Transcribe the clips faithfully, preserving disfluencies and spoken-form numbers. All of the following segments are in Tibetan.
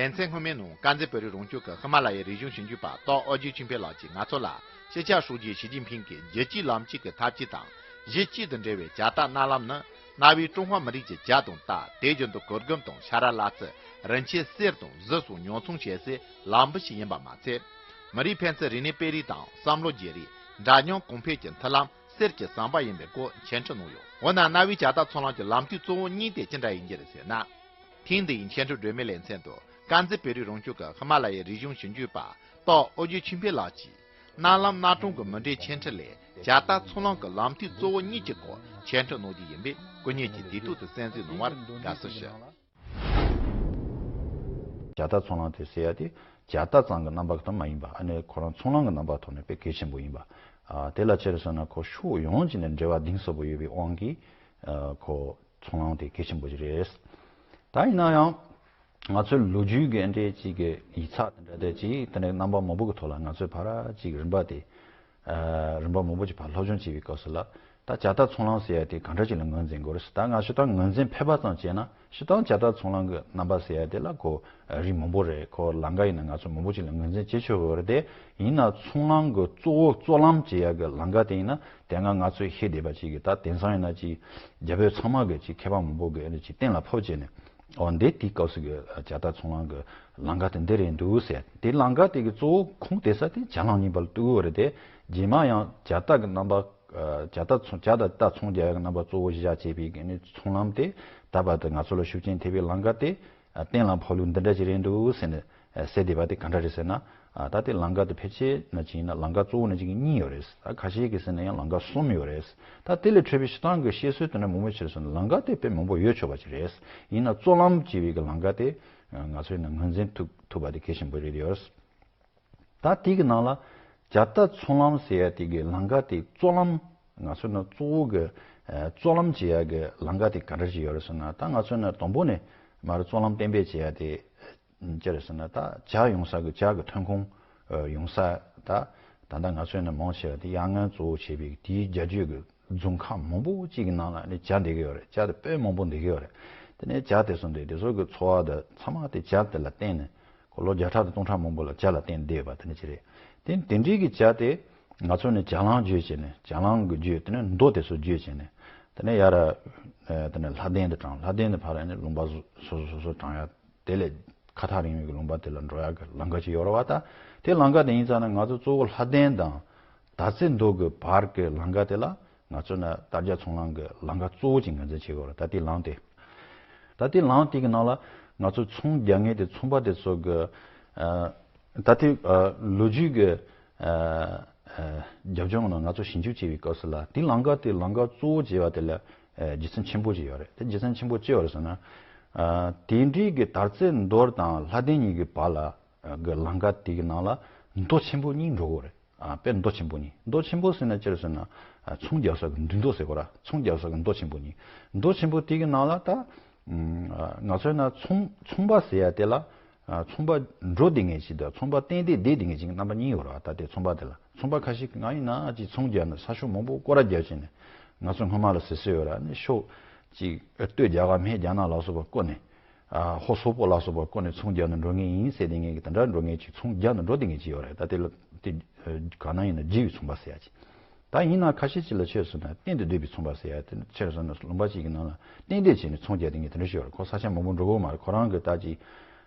ལེ་ཚན་སྔོན་མའི་ནང་དཀར་མཛེས་བོད་རིགས་རང་སྐྱོང་གི་ཧི་མ་ལ་ཡའི་རིག་གཞུང་ཞིབ་འཇུག་པ་ཏོག་ཨོ་རྒྱན་ཆོས་འཕེལ་ལགས་ཀྱིས་ང་ཚོ་ལ་ཤེས་བྱ་ཧྲུའུ་ཅི་ཞི་ཅིན་ཕིང་གིས་རྒྱལ་སྤྱིའི་ལམ་སྤྱོད་ཀྱི་ཐབས་ཇུས་དང་གཞི་གཅིག་ཏུ་འབྲེལ་བའི་བྱ་ལྟ་གནའ་ལམ་ནི་གནའ་བོའི་ཀྲུང་ཧྭ་མི་རིགས་ཀྱི་ཇ་དང་ཏ། དེ་བཞིན་དུ་གུར་གུམ་དང་ཤ་ར་ལ་རྩི། རིན་ཆེན་གསེར་དང་གཟི་སོགས་ཉོ་ཚོང་བྱེད་སའི་ལམ་བུ་ཞིག་ཡིན་པ་མ་ཚད། མི་རིགས་ཕན་ཚུན་རིག་གནས་སྤེལ་རེས་དང་བསམ་བློ་བརྗེ་རེས། འདྲ་མཉམ་གོང་འཕེལ་གྱི་མཐུན་ལམ་གསེར་གྱི་ཟམ་པ་ཡིན་པའི་སྐོར་འཆད་ཁྲིད་གནང་ཡོད། འོ་ན་གནའ་བོའི་བྱ་ལྟ་ཚོང་ལམ་གྱི་ལམ་སྟོན་གཙོ་བོ་གཉིས་དེ་ཅི་འདྲ་ཡིན་གྱི་རེད་ཟེར་ན། ཐེངས་འདིའི་འཆད་ཁྲིད་སྒྲོན་མེ་ལེ་ཚན་དུ་དཀར་མཛེས་བོད་རིགས་རང་སྐྱོང་གི་ཧི་མ་ལ་ཡའི་རིག་གཞུང་ཞིབ་འཇུག་པ་ཏོག་ཨོ་རྒྱན་ཆོས་འཕེལ་ལགས་ཀྱིས་གནའ་ལམ་གནའ་གྲོང་གི་མུ་འབྲེལ་འཆད་ཁྲིད་ལས་བྱ་ལྟ་ཚོང་ལམ་གྱི་ལམ་སྟོན་གཙོ་བོ་གཉིས་ཀྱི་སྐོར་འཆད་ཁྲིད་གནང་རྒྱུ་ཡིན་པས་སྐུ་ཉིད་ཀྱིས་དུས་ཐོག་ཏུ་གསན་གཟིགས་གནང་བར་དགའ་བསུ་ཞུ། བྱ་ལྟ་ཚོང་ལམ་དེ་ཟེར་ཡ་དེ་བྱ་ལྟ་ཙམ་གྱི་རྣམ་པ་ཙམ་མ་ཡིན་པ། ཨ་ནི་ཁོ་རང་ཚོང་ལམ་གྱི་རྣམ་པ་ཐོག་ནས་དཔེ་གལ་ཆེན་པོ་ཡིན་པ། ཨ་དེ་ལ་ཅི་རེད་ཟེར་ན་ཁོ་ཕྱོགས་ཡོངས་ཀྱི་ནས་འབྲེལ་བ་གཏིང་ཟབ་པོ་ཡོད་པའི་དབང་གིས་ཨ་ཁོ་ཚོང་ལམ་དེ་གལ་ཆེན་པོ་ཞིག་རེད། ད་ཡིན་ན་ཡང་ང་ཚོའི་ལོ་རྒྱུས་ཀྱི་འདྲའི་ཅིག་གི་ཡིག་ཚགས་དེ་འདྲ་དེ་ཅིག་དེ་འདྲའི་རྣམ་པ་མང་པོ་གི་ཐོག་ལ་ང་ཚོས་ཕར་ཅིག་རིམ་པ་དེ་ཨ་རིམ་པ་མང་པོ་ཅིག་ཕར་སློབ་སྦྱོང་བྱེད་པའི་སྐབས་སུ་ལ། ད་བྱ་ལྟ་ཚོང་ལམ་ཟེར་ཡ་དེ་ག་འདྲ་ཅིག་ལ་ངོས་འཛིན་དགོས་རེད། ད་ང་ཞུ་དང་ངོས་འཛིན་ཕལ་པ་ཙམ་བྱས་ན་ཞུ་དང་བྱ་ལྟ་ཚོང་ལམ་གྱི་རྣམ་པ་ཟེར་ཡ་དེ་ལ་ཁོ་རིགས་མང་པོ་རེད། ཁོ་ལམ་ཁ་ཡིན་ན་ང་ཚོ་མང་པོ་ཅིག་ལ་ངོས་འཛིན་བྱེད་ཆོག་གི་རེད་དེ། ཡིན་ན་ཚོང་ལམ་གྱི་གཙོ་བོ་གཙོ་ལམ་བྱེད་ཡ་གི་ལམ་ཁ་དེ་ཡིན་ན་དེ་སྔ་ང་ཚོས་ཤེས་བསྡད་པ་ཅིག་གི་ད་དེང་སང་ཡིན་ན་ཅིག་རྒྱ་བོད་ཚང་མ་གི་ཅིག་མཁས་པ་མང་པོ་གི་ཨ་ནི་ཅིག་གཏན་ལ་ཕབ་བྱས་ནས། འོ་འདི་དེའི་སྐབས་སུ་གི་བྱ་ལྟ་ཚོང་ལམ་གི་ལམ་ཁ་དེ་འདི་རེད་འདུག་ཟེར། དེ་ལམ་ཁ་དེ་གི་གཙོ་བོ་ཁུངས་དེད་ས་དེ་བྱ་ལམ་གཉིས་པ་ལ་གཏུགས་ཡོད་རེད་དེ། རྗེས་མ་ཡང་བྱ་ལྟ་གི་རྣམ་པ། བྱ་ལྟ་ཚོང་བྱ་དང་ལྟ་ཚོང་རྒྱག་ཡག་གི་རྣམ་པ་གཙོ་བོ་གཞི་བཞག་བྱས་པའི་གི་ནི་ཚོང་ལམ་དེ་ད་བར་དུ་ང་ཚོ་ལ་ཤུགས་རྐྱེན་ཐེབས་པའི་ལམ་ཁ་དེ་གཏན་ལ་ཕབ་ལུགས་འདི་འདྲ་ཞིག་རེད་འདུག་ཟེར་ནས་ཟེར་བསྡད་པ་དེ་ག་འདྲ་རེད་ཟེར་ན། ད་དེ་ལམ་ཁ་དེ་ཕལ་ཆེར་ན་ཅིག་ཡིན་ན་ལམ་ཁ་གཙོ་བོ་ན་ཅིག་གཉིས་ཡོད་རེད། ད་ཁ་ཤས་ཀྱིས་ཟེར་ན་ཡང་ལམ་ཁ་གསུམ་ཡོད་རེད། ད་དེ་ལས་འཕྲོས་པའི་སྤྱིར་བཏང་གི་བཤད་སྲོལ་དེ་འདྲ་མང་པོ་ཕྱིར་སོང་ན་ལམ་ཁ་དེ་དཔེ་མང་པོ་ཡོད་ཆོག་པ་ཅིག་རེད། ཡིན་ན་གཙོ་ལམ་ཅེས་པའི་གི་ལམ་ཁ་དེ་ང་ཚོས་ན་ངོས་འཛིན་ཐུབ་ཐུབ་པ་དེ་གལ་ཆེན་པོ་རེད་ཡོད། ད་དེ་གི་ནང་ལ་བྱ་ལྟ་ཚོང་ལམ་ཟེར་ཡ་དེ་གི་ལམ་ཁ་དེ་གཙོ་ལམ་ང་ཚོ་ན་གཙོ་བོ་གི་ཨ་གཙོ་ལམ་བྱེད་ཡ་གི་ལམ་ཁ་དེ་ག་འདྲ་ཞིག་ཡོད་རེད་ཟེར་ན། ད་ང་ཚོ་ན་དང་པོ་ནས་མར་གཙོ་ལམ་གཏན་འབེབས་བྱེད་ཡ་དེ་ཅི་རེད་ཟེར་ན། ད་ཇ་ཡོང་ས་གི་ཇ་གི་ཐོན་ཁུངས་ཨ་ཡོང་ས། ད་ད་ལྟ་ང་ཚོ་ན་མང་ཆེ་བ་དེ་ཡར་སྔོན་གཙོ་བོ་བྱས་པའི་དེའི་རྒྱ་ཇུས་གི་རྫོང་ཁག་མང་པོ་གཅིག་གི་ནང་ལ་ནི་ཇ་འདེབས་ཀྱི་ཡོད་རེད། ཇ་དེ་དཔེ་མང་པོ་འདེབས་ཀྱི་ཡོད་རེད། དེ་ནས་ཇ་དེ་ཚོ་འདེབས་དེ་ཚོ་གི་འཚོ་བ་དེ་ཚང་མ་དེ་ཇ་དེ་ལ་བརྟེན་ནས་ཁོ་ལོ་བརྒྱ་ཕྲག་དང་སྟོང་ཕྲག་མང་པོ་ལ་ཇ་ལ་བརྟེན་བསྡད་ཡོད་པ་དེ་འདྲ་ཅིག་རེད། དེ་དེ་འདྲའི་གི་ཇ་དེ་ང་ཚོ་ནས་ཇ་ལམ་བརྒྱུད་བྱས་ནས་ཇ་ལམ་གི་བརྒྱུད་དེ་ནས་མདོ་དེ་ཚོ་བརྒྱུད་བྱས་ནས་དེ་ནས་ཡར་ཨ་དེ་ནས་ལྷ་ལྡན་དུ་དྲངས། ལྷ་ལྡན་དུ་ཕར་ནས་ལུང་པ་སོ་སོ་སོ་སོ་དྲངས་ཡ། དེ་ལས་ཁ་ཐག་རིང་བའི་ལུང་པ་དེ་ལ་འགྲོ་ཡག་གི་ལམ་ཁ་ཅིག་ཡོད་རེད་བ། ད་དེ་ལམ་ཁ་དེ་ཡིན་ཙང་ན་ང་ཚོ་གཙོ་བོ་ལྷ་ལྡན་དང་དར་རྩེ་མདོ་གི་བར་གྱི་ལམ་ཁ་དེ་ལ་ང་ཚོ་ན་ལྟ་རྒྱ་ཚོང་ལམ་གྱི་ལམ་ཁ་གཙོ་བོ་ཅིག་ངོས་འཛིན་བྱེད་དགོས་རེད། ད་དེ་ལམ་དེ་ད་དེ་ལམ་དེ་གི་ནང་ལ་ང་ཚོ་ཚོང་རྒྱག་མཁན་དེ་ཚོང་པ་དེ་ཚོ་གི་ཨ་ད་དེ་ཨ་ལོ་རྒྱུས་ཀྱི་ཨ་ཨ་རྒྱབ་ལྗོངས་ནང་ང་ཚོ་ཞིབ་འཇུག་བྱེད་པའི་སྐབས་སུ་ལ་དེ་ལམ་ཁ་དེ་ལམ་ཁ་གཙོ་བོ་བྱས་པ་དེ་ལ་ཨ་རྒྱུ་མཚན་ཆེན་པོ་ཅིག་ཡོད་རེད། དེ་རྒྱུ་མཚན་ཆེན་པོ་ཅི་ཡོད་རེད་ཟེར་ན། ཨ་དེ་འདྲའི་གི་དར་རྩེ་མདོ་དང་ལྷ་ལྡན་གཉིས་ཀྱི་བར་ལ་གི་ལམ་ཁ་དེ་གི་ནང་ལ་མདོ་ཆེན་པོ་གཉིས་འགྲོ་གི་ཡོད་རེད། ཨ་དཔེ་མདོ་ཆེན་པོ་གཉིས། མདོ་ཆེན་པོ་ཟེར་ན་ཅི་རེད་ཟེར་ན། ཨ་ཚོང་རྒྱག་ས་གི་འདུས་མདོ་ཟེར་གོ་ར། ཚོང་རྒྱག་ས་གི་མདོ་ཆེན་པོ་གཉིས། མདོ་ཆེན་པོ་དེ་གི་ནང་ལ་ད་ཨ་ང་ཚོའི་ན་ཚོང་ཚོང་པ་ཟེར་ཡ་དེ་ལ་ཨ་ཚོང་པ་འགྲོ་བསྡད་མཁན་ཞིག་དང་ཚོང་པ་ཏན་ཏན་བསྡད་བསྡད་མཁན་ཞིག་གི་རྣམ་པ་གཉིས་ཡོད་རེད་བ། ད་ལྟའི་ཚོང་པ་དེ་ལ་ཚོང་པ་ཁ་ཤས་ང་ཡིན་ན་ཅིག་ཚོང་རྒྱག་ན་ས་ཕྱོགས་མང་པོ་སྐོར་ར་རྒྱག་བྱས་ནས་ང་ཚོ་སྔོན་མ་ལ་ཟེར་སྲོལ་ཡོད་ར། ནི་ཤོག་ཅིག་སྟོད་རྒྱ་གར་སྨད་རྒྱ་ནག་ལ་སོགས་པ་བསྐོར་ནས། ཨ་ཧོ་སོག་པོ་ལ་སོགས་པ་བསྐོར་ནས་ཚོང་རྒྱག་ནས་འགྲོ་མཁན་ཡིན་ཟེར་བསྡད་མཁན་གྱི་དེ་འདྲ་འགྲོ་མཁན་ཅིག་ཚོང་རྒྱག་ནས་འགྲོ་བསྡད་མཁན་ཅིག་ཡོད་རེད། ད་དེ་ལ་དེ་ག་ན་ཡིན་ན་རྒྱུ་བའི་ཚོང་པ་ཟེར་ཡ་ཅིག་ད་ཡིན་ན་ཁ་ཤས་ཅིག་ལ་ཆོས་སོང་ན་གཏན་དུ་སྡོད་པའི་ཚོང་པ་ཟེར་ཡ་དེ་ཆོས་སོང་ན་ལུང་པ་ཅིག་གི་ནང་ལ་གཏན་སྡོད་བྱས་ནས་ཚོང་རྒྱག་བསྡད་མཁན་དེ་འདྲ་ཞིག་ཡོད་རེད། ཁོ་ས་ཆ་མང་པོ་འགྲོ་གི་ཡོད་མ་རེད། ཁོ་རང་གི་ད་ཅིག་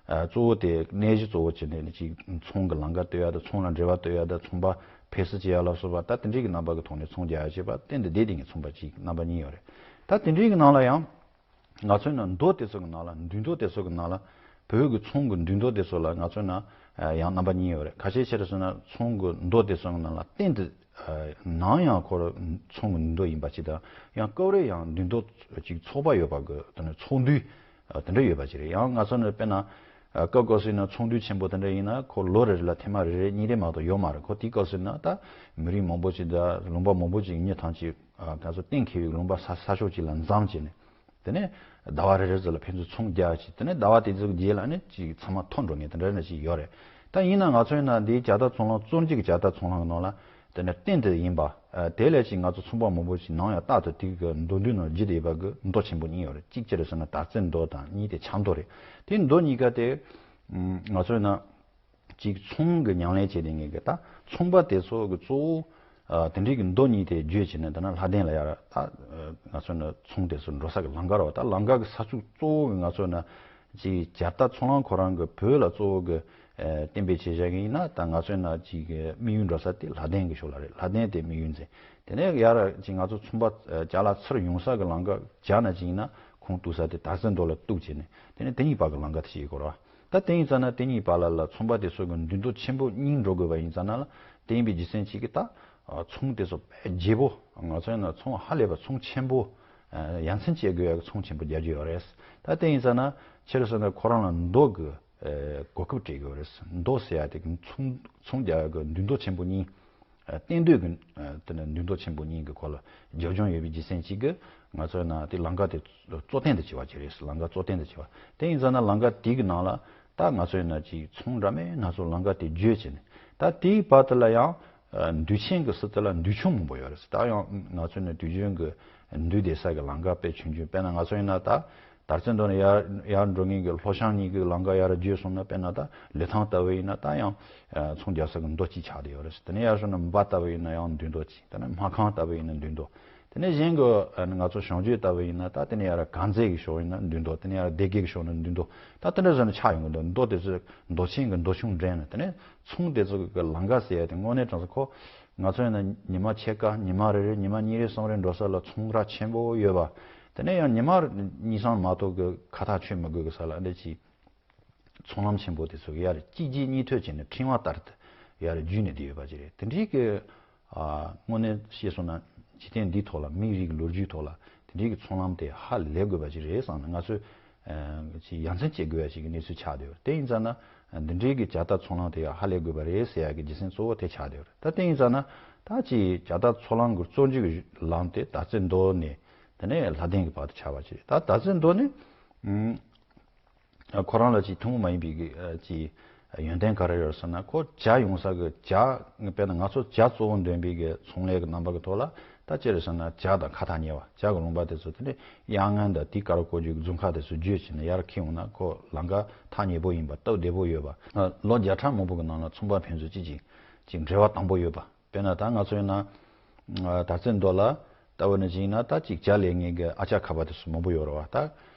ཨ་གཙོ་བོ་དེ་གནས་གཞི་གཙོ་བོ་བྱས་ནས་ཅིག་ཚོང་གི་ལམ་ཁ་གཏོད་ཡ་དང་ཚོང་ལ་འབྲེལ་བ་གཏོད་ཡ་དང་ཚོང་པ་ཕེབས་བསུ་བྱེད་ཡ་ལ་སོགས་པ་ད་དེ་འདྲའི་གི་རྣམ་པ་གི་ཐོག་ནས་ཚོང་རྒྱག་ཡ་བྱེད་པ་གཏན་དུ་བསྡད་བསྡད་མཁན་ཚོང་པ་ཅིག་རྣམ་པ་གཉིས་ཡོད་རེད། ད་དེ་འདྲའི་གི་ནང་ལ་ཡང་ང་ཚོའི་ནང་མདོ་དེ་ཚོ་གི་ནང་ལ་འདུས་མདོ་དེ་ཚོ་གི་ནང་ལ་བོད་ཀྱི་ཚོང་གི་འདུས་མདོ་དེ་ཚོ་ལ་ང་ཚོའི་ནང་ཡང་རྣམ་པ་གཉིས་ཡོད་རེད། ཁ་ཤས་ཆེ་རུ་སོང་ན་ཚོང་གི་མདོ་དེ་ཚོ་གི་ནང་ལ་གཏན་དུ་ནང་ཡང་ཁོ་རང་ཚོང་གི་འདུས་མདོ་ཡིན་པ་ཅིག་དང་ཡང་སྐབས་རེ་ཡང་འདུས་མདོ་ཅིག་ཚོགས་པ་ཡོད་པ་གི་དེ་ནི་ཚོགས་འདུས་དེ་འདྲ་ཡོད་པ་ཅིག་རེད། ཡང་ང་ཚོ་ནི་དཔེར་ན་སྐབས་སྐབས་སུ་ཡིན་ན་ཚོགས་འདུས་ཆེན་པོ་དེ་འདྲ་ཡིན་ན་ཁོ་ལོ་རེ་རེ་ལ་ཐེངས་མ་རེ་རེ་གཉིས་རེ་མ་གཏོགས་ཡོད་མ་རེད། ཁོ་དེའི་སྐབས་སུ་ཡིན་ན་ད་མི་རིགས་མང་པོ་ཅིག་དང་ལུང་པ་མང་པོ་ཅིག་གི་མི་ཐམས་ཅད་ང་ཚོ་གཏན་འཁེལ་བའི་ལུང་པ་ས་ས་ཕྱོགས་ཅིག་ལ་འཛོམས་བྱས་ནས། དེ་ནས་ཟླ་བ་རེ་རེ་ཙམ་ལ་ཕན་ཚུན་ཚོང་རྒྱག་ཅིག་དེ་ནས་ཟླ་བ་དེ་ཚོའི་རྗེས་ལ་ནི་ཅིག་ཚང་མ་ཐོར་འགྲོ་ངེས་དེ་འདྲ་ནི་ཅིག་ཡོད་རེད། ད་ཡིན་ན་ང་ཚོའི་ནང་འདིའི་བྱ་ལྟ་ཚོང་ལམ་གཙོ་གྱུར་གྱི་བྱ་ལྟ་ཚོང་ལམ་གྱི་ནང་ལ་དེ་ནས་གཏན་དུ་ཡིན་པ། དེ་ལས་ཅིག་ང་ཚོ་ཚོང་པ་མང་པོ་ཞིག་ནང་ཡང་རྟག་ཏུ་དེ་གི་མདོ་འདུས་ནང་བརྒྱུད་དེ་ཡོད་པ་གི་མདོ་ཆེན་པོ་གཉིས་ཡོད་རེད། གཅིག་ཅི་རེད་ཟེར་ན་དར་རྩེ་མདོ་དང་གཉིས་དེ་བྱ་མདོ་རེད། དེ་མདོ་གཉིས་ཀ་དེ་ ང་ཚོས་ན་ཅིག་ཚོང་གི་ཉམས་ལེན་བྱས་ཏེ་ངེས་ཀྱི་ད་ཚོང་པ་དེ་ཚོ་གི་གཙོ་བོ་དེ་འདྲའི་གི་མདོ་གཉིས་དེ་བརྗོད་བྱས་ནས་ད་ན་ལྷ་ལྡན་ལ་ཡར་ད་ང་ཚོས་ན་ཚོང་དེ་ཚོ་འགྲོ་ས་གི་ལམ་ཁ་རེད་བ། ད་ལམ་ཁ་གི་ས་ཚུགས་གཙོ་བོ་གི་ང་ཚོས་ན་ཅིག་ཇ་རྟ་ཚོང་ལམ་ཁོ་རང་གི་བོད་ལ་གཙོ་བོ་གི་གཏན་འབེབས་བྱས་བཞག་གི་ཡིན་ན། ད་ང་ཚོས་ན་ཅིག་དམིགས་ཡུལ་འགྲོ་ས་དེ་ལྷ་ལྡན་གི་ཕྱོགས་ལ་རེད། ལྷ་ལྡན་དེ་དམིགས་ཡུལ་འཛིན། དེ་ནས་ཡར་ཅིག་ང་ཚོ་ཚོང་པ་ཅ་ལག་ཚུར་ཡོང་ས་གི་ལམ་ཁ་ཇ་ན་ཅིག་ཡིན་ན་ཁོང་གཏུག་ས་དེ་དར་རྩེ་མདོ་ལ་གཏུག་བྱས་ནས་དེ་ནས་དེ་གཉིས་བར་གི་ལམ་ཁ་དེ་ཞིག་ཡིན་གོ་ར། ད་དེ་ཡིན་ཙང་ན་དེ་གཉིས་བར་ལ་ལ་ཚོང་པ་དེ་ཚོ་གི་འདུས་མདོ་ཆེན་པོ་གཉིས་འགྲོ་དགོས་པ་ཡིན་ཙང་ན་ལ། དེ་ཡིན་པའི་རྒྱུ་མཚན་གཅིག་གིས་ད་ཚོང་དེ་ཚོ་དཔེ་རྒྱས་པོ། ང་ཚོ་ཡིན་ན་ཚོང་ཧ་ལས་པ་ཚོང་ཆེན་པོ། ཡ་མཚན་སྐྱེ་དགོས་ཡ་གི་ཚོང་ཆེན་པོ་རྒྱག་རྒྱུ་ཡོད་རེད། ད་དེ་ཡིན་ཙང་ན་ཆེ་རུ་སོང་ན་ཁོ་རང་ལ་མདོ་གི་གོ་སྐབས་སྤྲད་དགོས་རེད། མདོ་ཟེར་ཡ་དེ་གི་ཚོང་ཚོང་རྒྱག་ཡ་གི་འདུས་མདོ་ཆེན་པོ་གཉིས། གཏན་སྡོད་ཀྱི་དེ་ནི་འདུས་མདོ་ཆེན་པོ་གཉིས་ཀྱི་སྐོར་ལ་རྒྱབ་ལྗོངས་ཡོད་པའི་རྒྱུ་མཚན་གཅིག་གིས་ང་ཚོའི་ནང་དེ་ལམ་ཁ་དེ་གཙོ་རྟེན་དུ་བྱས་པ་ཅིག་རེད། ལམ་ཁ་གཙོ་རྟེན་དུ་བྱས་པ་དེ་ཡིན་ཙང་ན་ལམ་ཁ་དེ་གི་ནང་ལ་ད་ང་ཚོའི་ནང་ཅིག་ཚོང་འདྲ་མིན་སྣ་ཚོགས་ལམ་ཁ་དེ་བརྒྱུད་བྱས་ནས། ད་དེའི་བར་དུ་ལ་ཡང་འདུས་ཆེན་གྱི་ས་དེ་ལ་འདུས་ཆུང་མང་པོ་ཡོད་རེད། ད་ཡང་ང་ཚོའི་ནང་དུས་རྒྱུན་གྱི་འདུས་སྡོད་ས་གི་ལམ་ཁ་དཔེ་ཆུང་ཆུང་། དཔེར་ན་ང་ཚོ་ཡིན་ན་ད། དར་རྩེ་མདོ་ནས་ཡར་ཡར་འགྲོ་མཁན་གྱི་ལྷོ་བྱང་གཉིས་ཀྱི་ལམ་ཁ་ཡར་བརྒྱུད་སོང་ན། དཔེར་ན་ད་ལི་ཐང་ལྟ་བུ་ཡིན་ན་ད་ཡང་ཚོང་རྒྱག་ས་གི་མདོ་གཅིག་ཆགས་བསྡད་ཡོད་རེད། དེ་ནས་ཡར་སོང་ན་འབའ་ལྟ་བུ་ཡིན་ན་ཡང་འདུས་མདོ་གཅིག། དེ་ནས་སྨར་ཁམས་ལྟ་བུ་ཡིན་ན་འདུས་མདོ། དེ་ནས་གཞན་གྱི་ང་ཚོ་བྱང་རྒྱུད་ལྟ་བུ་ཡིན་ན་ད་དེ་ནས་ཡར་དཀར་མཛེས་ཀྱི་ཕྱོགས་ཡིན་ན་འདུས་མདོ། དེ་ནས་ཡར་སྡེ་དགེ་གི་ཕྱོགས་ན་འདུས་མདོ། ད་དེ་འདྲ་བཟོས་ནས་ཆགས་ཡོང་གི་འདུག་མདོ་དེ་ཚོ་མདོ་ཆེན་གྱི་མདོ་ཆུང་འདྲེས་ནས། དེ་ནས་ཚོང་དེ་ཚོ་གི་ལམ་ཁ་ཟེར་ཡ་དེ་དངོས་གནས་དྲང་གནས་ཁོ། ང་ཚོ་ཡིན་ན་ཉི་མ་ཕྱེད་ཀ་ཉི་མ་རེ་རེ་ཉི་མ་གཉིས་རེ་གསུམ་རེ་འགྲོ་ས་ལ་ཚོང་ར་ཆེན་པོ་ཡོད་པ། དེ་ནས་ཡང་ཉི་མ་གཉིས་གསུམ་མ་གཏོགས་ཀྱི་ཁ་ཐག་ཆོད་མི་དགོས་ཀྱི་ས་ལ་འདི་ཅིག་ཚོང་ལམ་ཆེན་པོ་དེ་ཚོ་གི་ཡར་གཅིག་རྗེས་གཉིས་མཐུད་བྱས་ནས་ཕྲེང་བ་ལྟར་དུ་ཡར་བརྒྱུད་ནས་བསྡད་ཡོད་པ་ཅིག་རེད། དེ་འདྲའི་གི་ཨ་དངོས་གནས་བཤད་སོང་ན་འཇིག་རྟེན་འདིའི་ཐོག་ལ་མིའི་རིགས་ལོ་རྒྱུས་ཐོག་ལ་དེ་འདྲའི་གི་ཚོང་ལམ་དེ་ཧ་ལས་དགོས་པ་ཅིག་རེད་བསམ་ནས་ང་ཚོས་ཅིག་ཡ་མཚན་སྐྱེ་དགོས་ཡ་ཞིག་གི་གནས་ཚུལ་ཆགས་བསྡད་ཡོད་རེད། དེ་ཡིན་ཙང་ན་འདི་འདྲའི་གི་ཇ་རྟ་ཚོང་ལམ་དེ་ཡང་ཧ་ལས་དགོས་པ་རེད་ཟེར་ཡ་གི་རྒྱུ་མཚན་གཙོ་བོ་དེ་ཆགས་བསྡད་ཡོད་རེད། ད་དེ་ཡིན་ཙང་ན་ད་ཅིག་ཇ་རྟ་ཚོང་ལམ་གི་བཙོན་འཇུག་གི་ལམ་དེ་དར་རྩེ་མདོ་ནས་དེ་ནས་ལྷ་ལྡན་གི་བར་དུ་ཆགས་པ་ཅིག་རེད། ད་དར་རྩེ་མདོ་ནས་ཨ་ཁོ་རང་ལ་ཅིག་ཐུན་མོང་མ་ཡིན་པའི་གི་ཨ་ཅིག་ཡོན་ཏན་ག་རེ་ཡོད་ཟེར་ན། ཁོ་ཇ་ཡོང་ས་གི་ཇ་དཔེར་ན་ང་ཚོ་ཇ་གཙོ་བོ་འདོན་པའི་གི་ཚོང་ལས་གི་རྣམ་པ་གི་ཐོག་ལ་ད་ཅི་རེད་ཟེར་ན་ཇ་དང་ཁ་ཐག་ཉེ་བ། ཇ་གི་ལུང་པ་དེ་ཚོ་དེ་ནས་གཡང་ངན་དང་དེའི་ཀ་ར་ཀོ་ཇུ་གི་རྫོང་ཁག་དེ་ཚོ་བརྒྱུད་བྱས་ནས་ཡར་འཁྱེར་ཡོང་ན་ཁོ་ལམ་ཁ་ཐག་ཉེ་པོ་ཡིན་པ་སྟབས་བདེ་པོ་ཡོད་པ། ལོ་བརྒྱ་ཕྲག་མང་པོ་གི་ནང་ལ་ཚོང་པ་ཕན་ཚུན་གཅིག་གཅིག་གཅིག་འབྲེལ་བ་དམ་པོ་ཡོད་པ། དཔེར་ན་ད་ང་ཚོ་ཡིན་ན་དར་རྩེ་མདོ་ལ་ལྟ་བུ་ནི་ཅིག་ཡིན་ན་ད་ཅིག་ཇ་ལས་མཁན་གྱི་ཨ་ཅག་ཁ་པ་དེ་ཚོ་མང་པོ་ཡོད་རེད་བ། ད་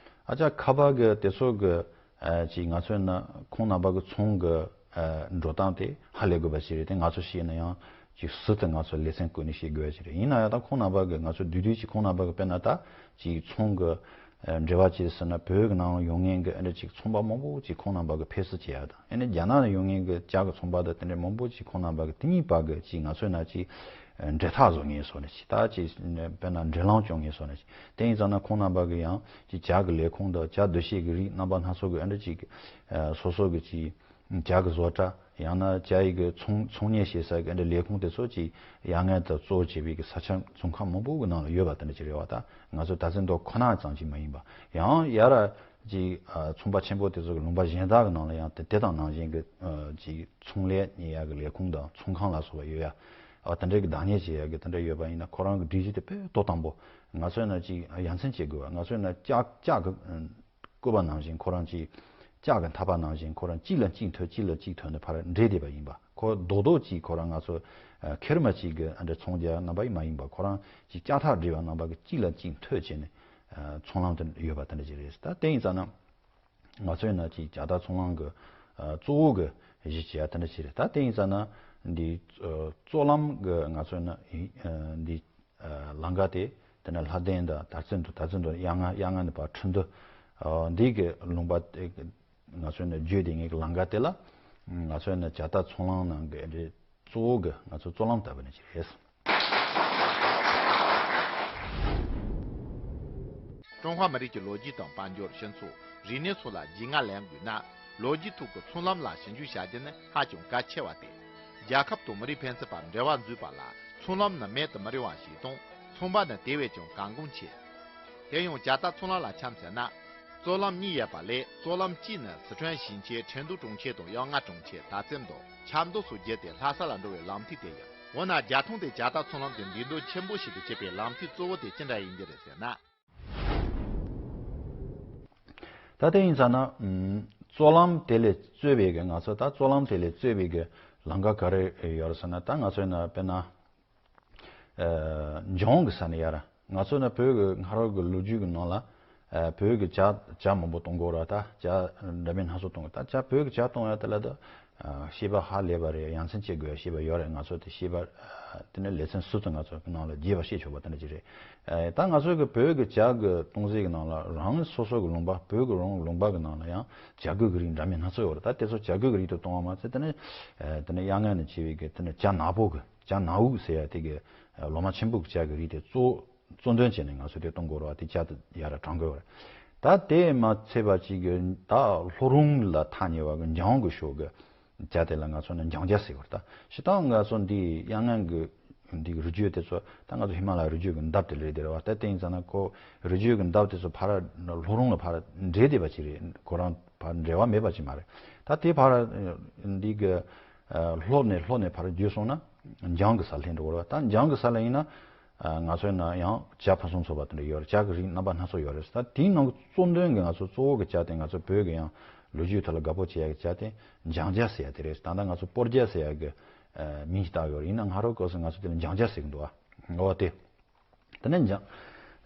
ཨ་ཅག་ཁ་པ་གི་དེ་ཚོ་གི་ཨ་ཅིག་ང་ཚོ་ཡིན་ན་ཁོང་རྣམ་པ་གི་ཚོང་གི་ཨ་འགྲོ་སྟངས་དེ་ཧ་ལས་དགོས་པ་ཞིག་རེད་དེ། ང་ཚོ་ཤེས་ན་ཡང་ཅིག་ཟུར་དུ་ང་ཚོ་ལེ་ཚན་བཀོད་ནས་ཤེས་དགོས་པ་ཞིག་རེད། ཡིན་ན་ཡང་ད་ཁོང་རྣམ་པ་གི་ང་ཚོ་བསྡུས་བསྡུས་ཅིག་ཁོང་རྣམ་པ་གི་དཔེར་ན་ད་ཅིག་ཚོང་གི་ཨ་འབྲེལ་བ་བྱས་ཟེར་ན་བོད་ཀྱི་ནང་ཡོང་མཁན་གྱི་ཨ་འདྲ་ཅིག་ཚོང་པ་མང་པོ་ཅིག་ཁོང་རྣམ་པ་གི་ཕེབས་བསུ་བྱེད་ཡ་དང་། ཨ་ནི་རྒྱ་ནག་ནས་ཡོང་མཁན་གྱི་ཇ་གི་ཚོང་པ་དང་དེ་འདྲ་མང་པོ་ཅིག་ཁོང་རྣམ་པ་གི་དེ་གཉིས་བར་གྱི་ཅིག་ང་ཚོའི་ནང་ཅིག་འབྲེལ་ཐག་བཟོ་མཁན་བཟོ་ནས་ཅིག་ད་ཅིག་དཔེར་ན་འབྲེལ་ལམ་བཅོ་མཁན་བཟོ་ནས་ཅིག་དེ་ཡིན་ཙང་ན་ཁོང་རྣམ་པ་གི་ཡང་ཅིག་ཇ་གི་ལས་ཁུངས་དང་ཇ་འདུ་ཤེས་ཀྱི་རིགས་རྣམ་པ་སྣ་ཚོགས་ཀྱི་ཨ་འདྲ་ཅིག་སོ་སོ་གི་ཅིག་ཇ་གི་བཟོ་གྲྭ་ཡང་ན་ཇ་ཡི་གི་ཚོང་ཚོང་གཉེར་བྱེད་ས་གི་ཨ་འདྲ་ལས་ཁུངས་དེ་ཚོ་ཅིག་ཡ་ངན་དང་གཙོ་བོ་བྱེད་པའི་གི་ས་ཆ་རྫོང་ཁག་མང་པོ་གི་ནང་ལ་ཡོད་པ་དེ་འདྲ་ཅིག་རེད་བ། ད་ང་ཚོ་ད་ཚན་མདོ་ཁོ་ན་ཙམ་ཅིག་མ་ཡིན་པ་ཡང་ཡར་ཅིག་ཨ་ཚོང་པ་ཆེན་པོ་དེ་ཚོ་གི་ལུང་པ་གཞན་དག་གི་ནང་ལ་ཡང་དེ་དེ་དང་ནང་བཞིན་གི་ཨ་ཅིག་ཚོང་ལས་གཉེར་ཡག་གི་ལས་ཁུངས་དང་ཚོང་ཁང་ལ་སོགས་པ་ཡོད་ཡ། ཨ་དེ་འདྲའི་གི་བདག་གཉེར་བྱེད་ཡག་གི་དེ་འདྲ་ཡོད་པ་ཡིན་ན་ཁོ་རང་གི་སྒྲིག་གཞི་དེ་དཔེ་ཏོག་དང་པོ། ང་ཚོས་ན་ཅིག་ཡ་མཚན་སྐྱེ་དགོས་པ། ང་ཚོས་ན་ལྕགས་ལྕགས་གི་བཀོད་པ་ནང་བཞིན་ཁོ་རང་ཅིག་ལྕགས་གི་འཐག་པ་ནང་བཞིན་ཁོ་རང་གཅིག་ལ་གཅིག་མཐུད་གཅིག་ལ་གཅིག་མཐུད་ནས་ཕར་འདྲེས་བསྡད་པ་ཡིན་པ། ཁོ་རྡོག་རྡོག་ཅིག་ཁོ་རང་ང་ཚོ་ཁེར་མ་ཅིག་གི་ཨ་འདྲ་ཚོང་རྒྱག་རྣམ་པ་ཡིན་མ་ཡིན་པ། ཁོ་རང་ཅིག་ལྕགས་ཐག་སྦྲེལ་བ་རྣམ་པ་གི་གཅིག་ལ་གཅིག་མཐུད་བྱས་ནས་ཚོང་ལམ་དེ་ཡོད་པ་དེ་འདྲ་ཅིག་རེད། ད་དེ་ཡིན་ཙང་ན། ང་ཚོས་ན་ཅིག་ཇ་རྟ་ཚོང་ལམ་གི་ཨ་གཙོ་བོ་གི་གཞི་བྱས་ཡ་དེ་འདྲ་ཞིག་རེད། ད་དེ་ཡིན་ཙང་ན་འདི་ཨ་གཙོ་ལམ་གི་ང་ཚོས་ན་ཨ་འདི་ཨ་ལམ་ཁ་དེ་དེ་ནས་ལྷ་ལྡན་དང་དར་རྩེ་མདོ། དར་རྩེ་མདོ་གཡང་ལྔ། གཡང་ལྔ་ནས་ཕར་ཁྲི་འདུ། ཨ་འདི་གི་ལུང་པ་དེ་ང་ཚོས་ན་བརྒྱུད་དེ་ངེད་ཀྱི་ལམ་ཁ་དེ་ལ་ང་ཚོས་ན་ཇ་རྟ་ཚོང་ལམ་ནང་གི་འདི་གཙོ་བོ་གི་ང་ཚོ་གཙོ་ལམ་ལྟ་བུ་ནི་ཞིག་རེད། ཀྲུང་ཧྭ་མི་རིགས་ཀྱི་ལོ་རྒྱུས་དང་དཔལ་འབྱོར། སྤྱི་ཚོགས། རིག་གནས་སོགས་ལ་རྒྱུས་མངའ་ལེན་དགོས་ན། ལོ་རྒྱུས་ཐོག་གི་ཚོང་ལམ་ལ་ཞིབ་འཇུག་བྱ་རྒྱུ་ནི་ཧ་ཅང་གལ་ཆེ་བ་སྟེ། རྒྱལ་ཁབ་དང་མི་རིགས་ཕན་ཚུན་བར་འབྲེལ་བ་འཛུགས་པ་ལ་ཚོང་ལམ་ནི་མེད་དུ་མི་རུང་བ་ཞིག་དང་། ཚོང་པ་ནི་དེ་བས་ཀྱང་གལ་འགངས་ཆེ། དེ་ཡང་ཇ་རྟ་ཚོང་ལམ་ལ་འཆམ་ཟེར་ན། གཙོ་ལམ་གཉིས་ཡོད་པ་ལས་གཙོ་ལམ་གཅིག་ནི་སི་ཁྲོན་ཞིང་ཆེན་ཁྲེང་ཏུའུ་གྲོང་ཁྱེར་དང་གཡང་ལྔ་གྲོང་ཁྱེར་དར་རྩེ་མདོ། ཆབ་མདོ་སོགས་བརྒྱུད་དེ་ལྷ་ས་ལ་འགྲོ་བའི་ལམ་ཐིག་དེ་ཡིན། འོ་ན་རྒྱལ་ཐང་དེ་ཇ་རྟ་ཚོང་ལམ་གྱི་འདུས་མདོ་ཆེན་པོ་ཞིག་ཏུ་གྱུར་པའི་ལམ་ཐིག་གཙོ་བོ་དེ་ཅི་འདྲ་ཡིན་རྒྱུ་རེད་ཟེར་ན། ད་དེ་ཡིན་ཙང་ན། ཨུམ། གཙོ་ལམ་དེ་ལས་གཙོས་པའི་གི་ང་ཚོ་ད་གཙོ་ལམ་དེ་ལས་གཙོས་པའི་གི་ལམ་ཁ་ག་རེ་ཡོད་རེད་ཟེར་ན། ད་ང་ཚོ་ཡིན་ན་དཔེར་ན། ཨ། འཇང་གི་ས་ནས་ཡར་ང་ཚོ་ན་བོད་ཀྱི་སྔ་རོལ་གྱི་ལོ་རྒྱུས་ཀྱི་ནང་ལ། ཨ། བོད་ཀྱི་ཇ་ཇ་མང་པོ་གཏོང་དགོས་ར། ད་ཇ་འདྲ་མིན་སྣ་ཚོགས་གཏོང་དགོས། ད་ཇ་བོད་ཀྱི་ཇ་གཏོང་ཡ་དེ་ལ་ད། ཨ། ཤེས་པ་ཧ་ལས་པ་རེད། ཡ་མཚན་སྐྱེ་དགོས་ཡ་ཤེས་པ་ཡོད་རེད། ང་ཚོ་དེ་ཤེས་པ། ཨ། དེ་ནས་ལེ་ཚན་སུ་ཚོད་ང་ཚོ་ནང་ལ་རྒྱས་པ་བཤད་ཆོག་པ་དེ་འདྲ་ཅིག་རེད། ཨ། ད་ང་ཚོ་གི་བོད་ཀྱི་ཇ་གི་གཏོང་རྩིས་ཀྱི་ནང་ལ་རང་སོ་སོ་གི་ལུང་པ། བོད་ཀྱི་རང་ལུང་པ་གི་ནང་ལ་ཡང་ཇ་རྒོད་ཀྱི་རིགས་འདྲ་མིན་སྣ་ཚོགས་ཡོད་རེད། ད་དེ་ཚོ་ཇ་རྒོད་ཀྱི་རིགས་དུ་གཏོང་བ་མ་ཚད། དེ་ནས། ཨ། དེ་ནས་གཡག་རྔན་ནས་བྱས་པའི་གི་དེ་ནས་ཇ་ནག་པོ་གི། ཇ་ནག་འུག་ཟེར་ཡ་དེ་གི་ལོ་མ་ཆེན་པོ་གི་ཇ་གི་རིགས་དེ་གཙོ་གཙོ་འདོན་བྱས་ནས་ང་ཚོ་དེ་གཏོང་དགོས་རེད་བ། དེ་ཇ་དེ་ཡར་དྲང་དགོས་རེད། ད་དེ་མ་ཚད་པ་ཅིག་གི་ད་ལྷོ་རོང་ལ་ཐག་ཉེ་བ་གི་འཇང་གི་ཕྱོགས་གི་ཇ་དེ་ལ་ང་ཚོ་ནི་འཇང་ཇ་ཟེར་བ་རེད། ད་སྤྱིར་བཏང་ང་ཚོ་འདི་གཡག་རྔན་གི་འདི་གི་རི་རྒྱུད་དེ་ཚོ་ད་ང་ཚོ་ཧི་མ་ལ་ཡའི་རི་རྒྱུད་གི་འདབས་དེ་ལ་རེད་དེ་རེད་བ། ད་དེ་ཡིན་ཙང་ན་ཁོ་རི་རྒྱུད་གི་འདབས་དེ་ཚོ་ཕར་ལྷོ་རོང་ལ་ཕར་འདྲེས་བསྡད་པ་ཅིག་རེད། ཁོ་རང་ཕར་འབྲེལ་བ་མེད་པ་ཅིག་མ་རེད། ད་དེ་ཕར་འདི་གི་ལྷོ་ནས་ལྷོ་ནས་ཕར་བརྒྱུད་སོང་ན་འཇང་གི་ས་སླེབས་འགྲོ་གི་རེད་བ། ད་འཇང་གི་ས་ལ་ཡིན་ན། ང་ཚོའི་ནང་ཡང་ཇ་ཕུན་སུམ་ཚོགས་པ་དེ་འདྲ་ཡོད་རེད། ཇ་གི་རིགས་རྣམ་པ་སྣ་ཚོགས་ཡོད་རེད། ད་དེའི་ནང་གི་གཙོ་འདོན་གྱི་ང་ཚོ་གཙོ་བོ་གི་ཇ་དེ། ང་ཚོ་བོད་ཀྱི་ཡང་ལོ་རྒྱུས་ཐོག་ལ་དགའ་པོ་བྱེད་ཡ་གི་ཇ་དེ་འཇང་ཇ་ཟེར་ཡ་དེ་རེད། ད་ལྟ་ང་ཚོ་སྤོར་ཇ་ཟེར་ཡ་གི་མིང་ཞིག་བཏགས་ཡོད་རེད། ཡིན་ན་སྔ་རོལ་སྐབས་སུ་ང་ཚོ་དེ་ལ་འཇང་ཇ་ཟེར་གི་འདུག་ཨ། འོ་དེ། དེ་ནས་འཇང་།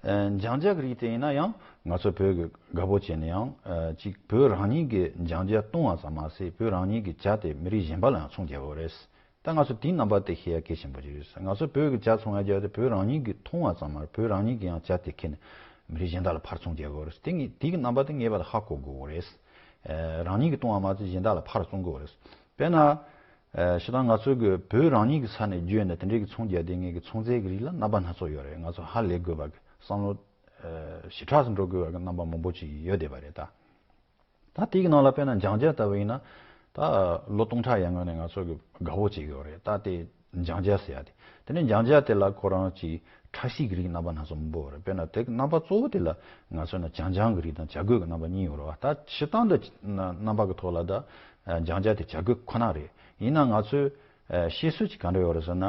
ཨ། འཇང་ཇ་གི་རིགས་དེ་ཡིན་ན་ཡང་ང་ཚོ་བོད་ཀྱི་དགའ་པོ་བྱས་ནས་ཡང་། ཨ། ཅིག་བོད་རང་ཉིད་ཀྱི་འཇང་ཇ་གཏོང་བ་ཙམ་མ་ཟད། བོད་རང་ཉིད་ཀྱི་ཇ་དེ་མི་རིགས་གཞན་པ་ལ་ཡང་ཚོང་རྒྱག་གི་ཡོད་རེད། ད་ང་ཚོ་དེའི་རྣམ་པ་དེ་ཤེས་ཡ་གལ་ཆེན་པོ་ཅིག་རེད། ང་ཚོ་བོད་ཀྱི་ཇ་ཚོང་ཡ་རྒྱུ་དེ་བོད་རང་ཉིད་ཀྱིས་འཐུང་བ་ཙམ་མ་རེད། བོད་རང་ཉིད་ཀྱིས་ཡང་ཇ་དེ་ཁྱེར་ནས་མི་རིགས་གཞན་དག་ལ་ཕར་ཚོང་རྒྱག་གི་ཡོད་རེད། དེ་ངས་དེའི་རྣམ་པ་དེ་ངེས་པར་དུ་ཧ་གོ་དགོས་རེད། ཨ། རང་ཉིད་ཀྱིས་གཏོང་བ་མ་ཟད་གཞན་དག་ལ་ཕར་བཙོང་གི་ཡོད་རེད། དཔེར་ན། ཨ། སྤྱིར་བཏང་ང་ཚོའི་གི་བོད་རང་ཉིད་ཀྱི་ས་ནས་བརྒྱུད་ནས་དེ་འདྲའི་གི་ཚོང་རྒྱག་བསྡད་མཁན་གྱི་ཚོང་རྫས་ཀྱི་རིགས་ལ་རྣམ་པ་སྣ་ཚོགས་ཡོད་རེད། ང་ཚོ་ཧ་ལས་དགོས་པ་གི་བསམ་བློ། ཨ། ཞེ་དྲག་ཏུ་འགྲོ་དགོས་པ་གི་རྣམ་པ་མང་པོ་ཅིག་ཡོད་བསྡད་པ་རེད་ད། ད་དེའི་གི་ནང་ལ་དཔེར་ན་འཇང་ཇ་ལྟ་བུ་ཡིན་ན། ད་ལོ་སྟོང་ཕྲག་ཡར་སྔོན་ནས་ང་ཚོ་གི་དགའ་པོ་བྱེད་ཀྱི་ཡོད་རེད། ད་དེ་འཇང་ཇ་ཟེར་ཡ་དེ། དེ་ནས་འཇང་ཇ་དེ་ལ་ཁོ་རང་གི་ཁྲག་ཤེད་ཀྱི་རིགས་རྣམ་པ་སྣ་ཚོགས་མང་པོ་ཡོད་རེད། དཔེར་ན་དེ་གི་རྣམ་པ་གཙོ་བོ་དེ་ལ་ང་ཚོ་ན་ཇང་ཇང་གི་རིགས་དང་ཇ་རྒོད་ཀྱི་རྣམ་པ་གཉིས་ཡོད་རེད་བ། ད་སྤྱིར་བཏང་དུ་རྣམ་པ་གི་ཐོག་ལ་ད་འཇང་ཇ་དེ་ཇ་རྒོད་ཁོ་ན་རེད། ཡིན་ན་ང་ཚོས་ཨ། བཤད་སྲོལ་གྱི་ག་འདྲ་ཡོད་རེད་ཟེར་ན།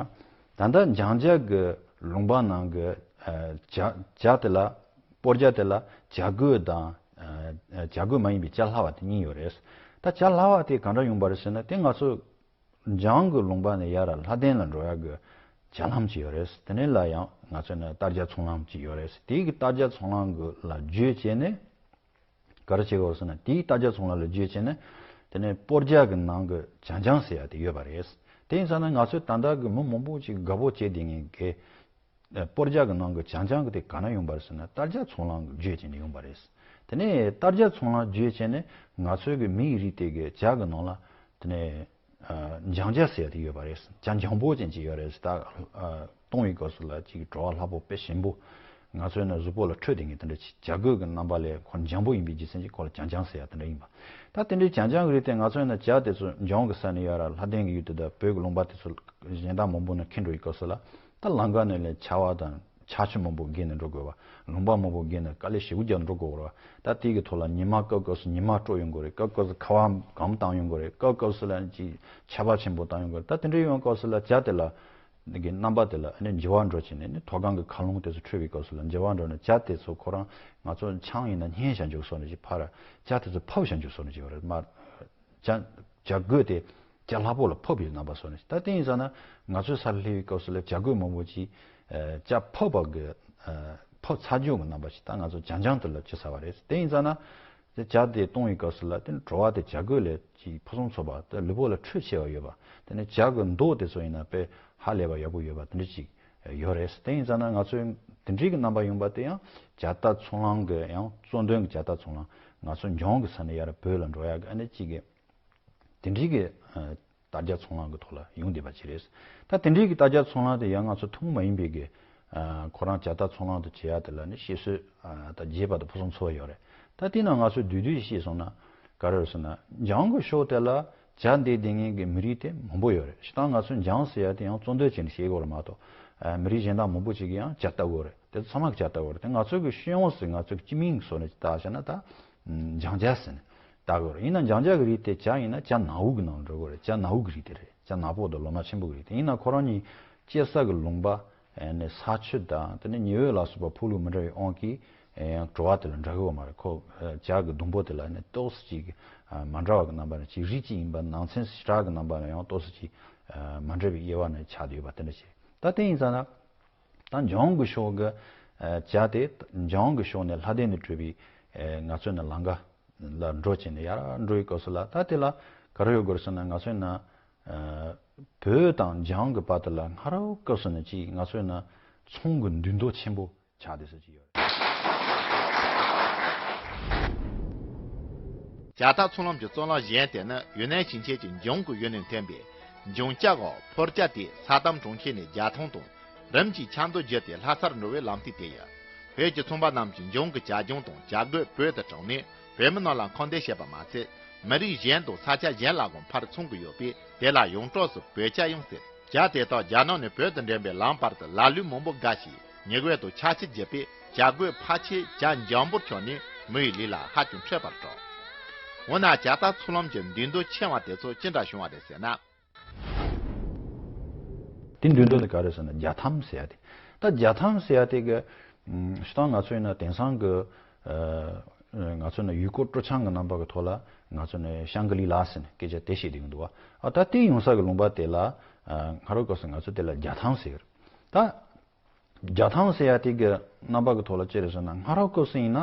ད་ལྟ་འཇང་ཇ་གི་ལུང་པ་ནང་གི་ཨ། ཇ་ཇ་དེ་ལ། སྤོར་ཇ་དེ་ལ་ཇ་རྒོད་དང་། ཨ། ཇ་རྒོད་མ་ཡིན་པའི་ཇ་ལྷ་བ་དེ་གཉིས་ཡོད་རེད། ད་ཇ་ལྷ་བ་དེ་ག་འདྲ་ཡོང་པ་རེད་ཟེར་ན། དེ་ང་ཚོ་འཇང་གི་ལུང་པ་ནས་ཡར་ལྷ་ལྡན་ལ་འགྲོ་ཡ་གི་ཇ་ལམ་ཅིག་ཡོད་རེད། དེ་ནས་ལ་ཡང་ང་ཚོ་ནས་སྟར་ཇ་ཚོང་ལམ་ཅིག་ཡོད་རེད། དེ་གི་སྟར་ཇ་ཚོང་ལམ་གི་ལ་བརྒྱུད་བྱས་ནས། ག་རེ་བྱེད་དགོས་ཟེར་ན། དེའི་སྟར་ཇ་ཚོང་ལམ་ལ་བརྒྱུད་བྱས་ནས། དེ་ནས་སྤོར་ཇ་གི་ནང་གི་ཇང་ཇང་ཟེར་ཡ་དེ་ཡོད་པ་རེད། དེ་ཡིན་ཙང་ན་ང་ཚོའི་ད་ལྟ་གི་མི་མང་པོ་ཅིག་དགའ་པོ་བྱེད་བསྡད་མཁན་གྱི་སྤོར་ཇ་གི་ནང་གི་ཇང་ཇང་གི་དེ་ག་ནས་ཡོང་པ་རེད་ཟེར་ན། སྟར་ཇ་ཚོང་ལམ་གི་བརྒྱུད་བྱས་ནས་ཡོང་པ་རེད། དེ་ནས་སྟར་ཇ་ཚོང་ལམ་བརྒྱུད་བྱས་ནས་ང་ཚོའི་གི་མི་ཡི་རིགས་དེ་གི་ཇ་གི་ནང་ལ། དེ་ནས། ཨ། འཇང་ཇ་ཟེར་ཡ་དེ་ཡོད་པ་རེད། ཇ་འཇམ་པོ་ཅན་ཅིག་ཡོད་རེད། ད། ཨ། བཏུང་བའི་སྐབས་སུ་ལ་ཅིག་བྲོ་བ་ལྷག་པོ་དཔེ་ཞིམ་པོ། ང་ཚོའི་ནང་གཟུགས་པོ་ལ་འཕྲོད་བསྡད་མཁན་དེ་འདྲ་ཅིག་ཇ་རྒོད་ཀྱི་རྣམ་པ་ལས་ཁོ་འཇམ་པོ་ཡིན་པའི་རྒྱུ་མཚན་གྱིས་ཁོ་ལ་ཇང་ཇང་ཟེར་ཡ་དེ་འདྲ་ཡིན་པ། ད་དེ་འདྲའི་ཇང་ཇང་གི་རིགས་དེ་ང་ཚོའི་ནང་ཇ་དེ་ཚོ་འཇང་གི་ས་ནས་ཡར་ལྷ་ལྡན་གྱི་ཡུལ་དུ་དང་བོད་ཀྱི་ལུང་པ་དེ་ཚོ་གཞན་དག་མང་པོ་ནང་འཁྱེར་འགྲོ་བའི་སྐབས་སུ་ལ། ད་ལམ་ཁ་ནས་ལས་ཆར་པ་དང་ཆར་ཆུ་མང་པོ་བརྒལ་ནས་འགྲོ་དགོས་པ། ལུང་པ་མང་པོ་བརྒལ་ནས་དཀའ་ལས་ཞེ་པོ་རྒྱག་འགྲོ་དགོས་རེད་བ། ད་དེ་གི་ཐོག་ལ་ཉི་མ་སྐབས་སྐབས་སུ་ཉི་མ་དཀྲོག་ཡོང་གི་རེད། སྐབས་སྐབས་སུ་ཁ་བ་གམ་བཏང་ཡོང་གི་རེད། སྐབས་སྐབས་སུ་ལ་ཅིག་ཆར་པ་ཆེན་པོ་བཏང་ཡོང་གི་རེད། ད་དེ་འདྲ་ཡོང་སྐབས་སུ་ལ་ཇ་དེ་ལ་གི་རྣམ་པ་དེ་ལ་ཨ་ནི་འགྱུར་བ་འགྲོ་བྱས་ནས་ནི་མཐོ་སྒང་གི་མཁའ་རླུང་དེ་ཚོ་འཕྲོས་པའི་སྐབས་སུ་ལ་འགྱུར་བ་འགྲོ་ནས་ཇ་དེ་ཚོ་ཁོ་རང་ང་ཚོ་ཆང་ཡིན་ན་སྙན་བཞག་འཇུག་སོགས་ནས་ཅིག་ཕར་ཇ་དེ་ཚོ་ཕབ་བཞག་འཇུག་སོགས་ནས་ཅིག་ཡོད་རེད་མ། ཇ་ཇ་རྒོད་དེ་ཇ་ལྷག་པོ་ལ་ཕབ་པའི་རྣམ་པ་སོགས་ནས། ད་དེ་ཡིན་ཙང་ན་ང་ཚོའི་སར་སླེབས་པའི་སྐབས་སུ་ལ་ཇ་རྒོད་མང་པོ་ཅིག་ཨ། ཇ་ཕབ་པ་གི་ཨ། ཕབ་ཚར་འཇོག་གི་རྣམ་པ་ཞིག་ད་ང་ཚོ་ཇང་ཇང་དེ་ལ་བྱེད་ཚར་བ་རེད། དེ་ཡིན་ཙང་ན་དེ་ཇ་དེ་བཏུང་བའི་སྐབས་སུ་ལ་དེ་བྲོ་བ་དེ་ཇ་རྒོད་ལས་ཅིག་ཕུན་སུམ་ཚོགས་པ་དེ་ལུས་པོ་ལ་འཕྲོད་ཆེ་བ་ཡོད་པ། དེ་ནས་ཇ་གི་མདོག་དེ་ཚོ་ཡིན་ན་དཔེ་ཧ་ལས་པ་ཡག་པོ་ཡོད་པ་དེ་འདྲ་ཅིག་ཡོད་རེད། དེ་ཡིན་ཙང་ན་ང་ཚོའི་དེ་འདྲའི་གི་རྣམ་པ་ཡོང་པ་དེ་ཡང་ཇ་རྟ་ཚོང་ལམ་གི་ཡང་གཙོ་འདོན་གི་ཇ་རྟ་ཚོང་ལམ་ང་ཚོ་འཇང་གི་ས་ནས་ཡར་བོད་ལ་འགྲོ་ཡ་གི་ཨ་ནི་ཅིག་གི་དེ་འདྲའི་གི་ཨ། སྟར་ཇ་ཚོང་ལམ་གི་ཐོག་ལ་ཡོང་བསྡད་པ་ཅིག་རེད། ད་དེ་འདྲའི་གི་སྟར་ཇ་ཚོང་ལམ་དེ་ཡང་ང་ཚོ་ཐུན་མོང་མ་ཡིན་པའི་གི་ཨ། ཁོ་རང་ཇ་རྟ་ཚོང་ལམ་དུ་བྱེད་ཡ་དེ་ལ་ནི་བཤད་སྲོལ་ཨ། ད་རྒྱས་པ་དང་ཕུན་སུམ་ཚོགས་པ་ཡོད་རེད། ད་དེ་ནང་ང་ཚོས་བསྡུས་བསྡུས་ཤིག་བཤད་སོང་ན་ག་རེ་རེད་ཟེར་ན། འཇང་གི་ཕྱོགས་དེ་ལ་ཇ་འདེབས་བསྡད་མཁན་གི་མི་རིགས་དེ་མང་པོ་ཡོད་རེད། སྤྱིར་བཏང་ང་ཚོས་འཇང་ཟེར་ཡ་དེ་ཡང་གཙོ་འདོན་བྱས་ནས་བཤད་དགོས་རེད་མ་གཏོགས། ཨ། མི་རིགས་གཞན་དག་མང་པོ་ཅིག་གིས་ཡང་ཇ་ལྟ་གི་ཡོད་རེད། དེ་ཚང་མ་གིས་ཇ་ལྟ་གི་ཡོད་རེད། དེ་ང་ཚོ་གི་སྤྱི་ཡོངས་སུ་ང་ཚོ་གི་སྤྱི་མིང་གི་བཟོ་ནས་བཏགས་བཞག་ན་ད། འཇང་ཇ་ཟེར་ནས་བཏགས་ཀྱི་ཡོད་རེད། ཡིན་ན་འཇང་ཇ་གི་རིགས་དེ་ཇ་ཡིན་ན་ཇ་ནག་འུག་གི་ནང་ལ་འགྲོ་གི་ཡོད་རེད། ཇ་ནག་འུག་གི་རིགས་དེ་རེད། ཇ་ནག་པོ་དང་ལོ་མ་ཆེན་པོ་གི་རིགས་དེ། ཡིན་ན་ཁོ་རང་གཉིས་སྐྱེ་ས་གི་ལུང་པ། ཨ་ནི་ས་ཆུ་དང་དེ་ནས་ཉི་འོད་ལ་སོགས་པ་ཕོག་ལུགས་མི་འདྲ་བའི་དབང་གིས། ཡང་བྲོ་བ་དེ་ལ་འདྲ་གི་ཡོད་མ་རེད། ཁོ་ཇ་གི་སྡོང་པོ་དེ་ལ་ནི་ཏོག་ཙམ་ཅིག་མ་འདྲ་བ་གི་རྣམ་པ་ནི་ཅིག་རིགས་གཅིག་ཡིན་པ་ནང་ཚན་ཞེ་དྲག་གི་རྣམ་པ་ལ་ཡང་ཏོག་ཙམ་ཅིག་མ་འདྲ་བའི་དབྱེ་བ་ནི་ཆགས་བསྡད་ཡོད་པ་དེ་འདྲ་ཞིག་རེད། ད་དེ་ཡིན་ཙང་ན། ད་འཇམ་དབྱངས་ཀྱི་ཕྱོགས་ཀྱི་ཇ་དེ་འཇམ་དབྱངས་ཀྱི་ཕྱོགས་ནས་ལྷ་ལྡན་དུ་བགྲོད་པའི་ང་ཚོའི་ནི་ལམ་ཁ་ལ་འགྲོ་བྱས་ནས་ཡར་འགྲོ་བའི་སྐབས་སུ་ལ། ད་དེ་ལ་ག་རེ་ཡོད་དགོས་ཟེར་ན། ང་ཚོའི་ནི་བོད་དང་འཇམ་དབྱངས་ཀྱི་བར་དུ་ལ་སྔ་རབས་སྐབས་སུ་ནི་ཅིག་ང་ཚོའི་ནི་ཚོང་གི་འདུས་མདོ་ཆེན་པོ་ཆགས་བསྡད་ས་ཅིག་ཡོད་རེད། ཇ་རྟ་ཚོང་ལམ་གྱི་ཚོང་ལམ་གཞན་དེ་ནི་ཡུན་ནན་ཞིང་ཆེན་གྱི་འཇང་གི་ཡུལ་ནས་ཐོན་པའི་འཇང་ཇ་འོ་ཕོར་ཇ་དེ་ས་དམ་གྲོང་ཁྱེར་ནས་རྒྱལ་ཐང་དང་རིམ་གྱིས་ཆབ་མདོ་བརྒྱུད་དེ་ལྷ་སར་འགྲོ་བའི་ལམ་ཐིག་དེ་ཡིན། བོད་ཀྱི་ཚོང་པ་རྣམས་ཀྱིས་འཇང་གི་ཇ་ཆང་དང་ཇ་གོས་བོད་དུ་དྲངས་ནས་བོད་མི་རྣམས་ལ་ཁ་འདོན་བྱས་པ་མ་ཟད། མི་རིགས་གཞན་དང་ས་ཆ་གཞན་ལ་ཡང་ཕར་ཚོང་གི་ཡོད་པས། དེ་ལ་ཡོངས་གྲགས་སུ་བོད་ཇ་ཡང་ཟེར། ཇ་དེ་དག་རྒྱ་ནག་ནས་བོད་དུ་འདྲེན་པའི་ལམ་བར་དུ་ལ་ལུའི་མང་པོ་བརྒལ་ཞིང་ཉི་འོད་དང་ཆར་ཆུ་བརྒྱུད་པས་ཇ་གོས་ཕལ་ཆེར་ཇ་འཇམ་པོར་གྱུར་ནས་མི་ཡི་ལུས་ལ་ཧ་ཅང་འཕྲོད་པར་གྲུབ། འོ་ན་ཇ་རྟ་ཚོང་ལམ་གྱི་འདུས་མདོ་ཆེ་བ་དེ་ཚོ་ཅི་འདྲ་བྱུང་བ་རེད་ཟེར་ན། དེ་འདུས་མདོ་ནི་ག་རེ་ཟེར་ན་རྒྱ་ཐམ་ཟེར་ཡ་དེ། ད་རྒྱ་ཐམ་ཟེར་ཡ་དེ་གི་ཨམ་སྤྱིར་བཏང་ང་ཚོའི་ནི་དེང་སང་གི་ཨ་ང་ཚོ་ནི་ཡུལ་སྐོར་སྤྲོ་འཆམ་གི་རྣམ་པ་གི་ཐོག་ལ་ང་ཚོ་ནི་ཤང་གི་ལི་ལ་ཟེར་ནས་སྐད་ཆ་དེ་བཤད་བསྡད་ཀྱི་འདུག་བ། ཨ་ད་དེ་ཡོང་ས་གི་ལུང་པ་དེ་ལ་ཨ་སྔ་རབས་སྐབས་སུ་ང་ཚོ་དེ་ལ་རྒྱ་ཐམ་ཟེར་གི་རེད། ད་རྒྱ་ཐམ་ཟེར་ཡ་དེ་གི་རྣམ་པ་གི་ཐོག་ལ་ཅི་རེད་ཟེར་ན། སྔ་རབས་སྐབས་སུ་ཡིན་ན་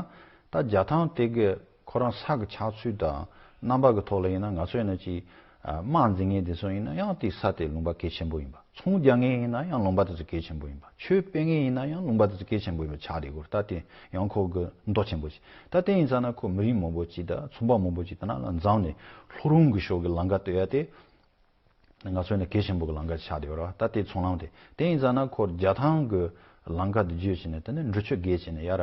ད་རྒྱ་ཐམ་དེ་གི་ཁོ་རང་ས་གི་ཆགས་ཚུལ་དང་རྣམ་པ་གི་ཐོག་ལ་ཡིན་ན། ང་ཚོ་ཡིན་ན་ཅིག་ཨ་དམག་འཛིང་མཁན་དེ་ཚོ་ཡིན་ན་ཡང་དེ་ས་དེ་ལུང་པ་གལ་ཆེན་པོ་ཡིན་པ། ཚོང་རྒྱག་མཁན་ཡིན་ན་ཡང་ལུང་པ་དེ་ཚོ་གལ་ཆེན་པོ་ཡིན་པ། ཆོས་སྤེལ་མཁན་ཡིན་ན་ཡང་ལུང་པ་དེ་ཚོ་གལ་ཆེན་པོ་ཡིན་པ་ཆགས་བསྡད་ཡོད་རེད། ད་དེ་ཡང་ཁོ་གི་མདོ་ཆེན་པོ་ཞིག་ད་དེ་ཡིན་ཙང་ན་ཁོ་མི་རིགས་མང་པོ་ཅིག་དང་ཚོང་པ་མང་པོ་ཅིག་དེ་ན་ལ་འཛོམས་ནས་ལྷོ་རོང་གི་ཕྱོགས་ཀྱི་ལམ་ཁ་བཏོད་ཡ་དེ་ང་ཚོའི་ནི་གལ་ཆེན་པོ་གི་ལམ་ཁ་ཆགས་བསྡད་ཡོད་རེད་བ། ད་དེ་ཚོང་ལམ་དེ། དེ་ཡིན་ཙང་ན་ཁོ་རྒྱ་ཐང་གི་ལམ་ཁ་དེ་བརྒྱུད་བྱས་ནས་དེ་ནས་འབྲི་ཆུ་བརྒལ་བྱས་ནས་ཡར་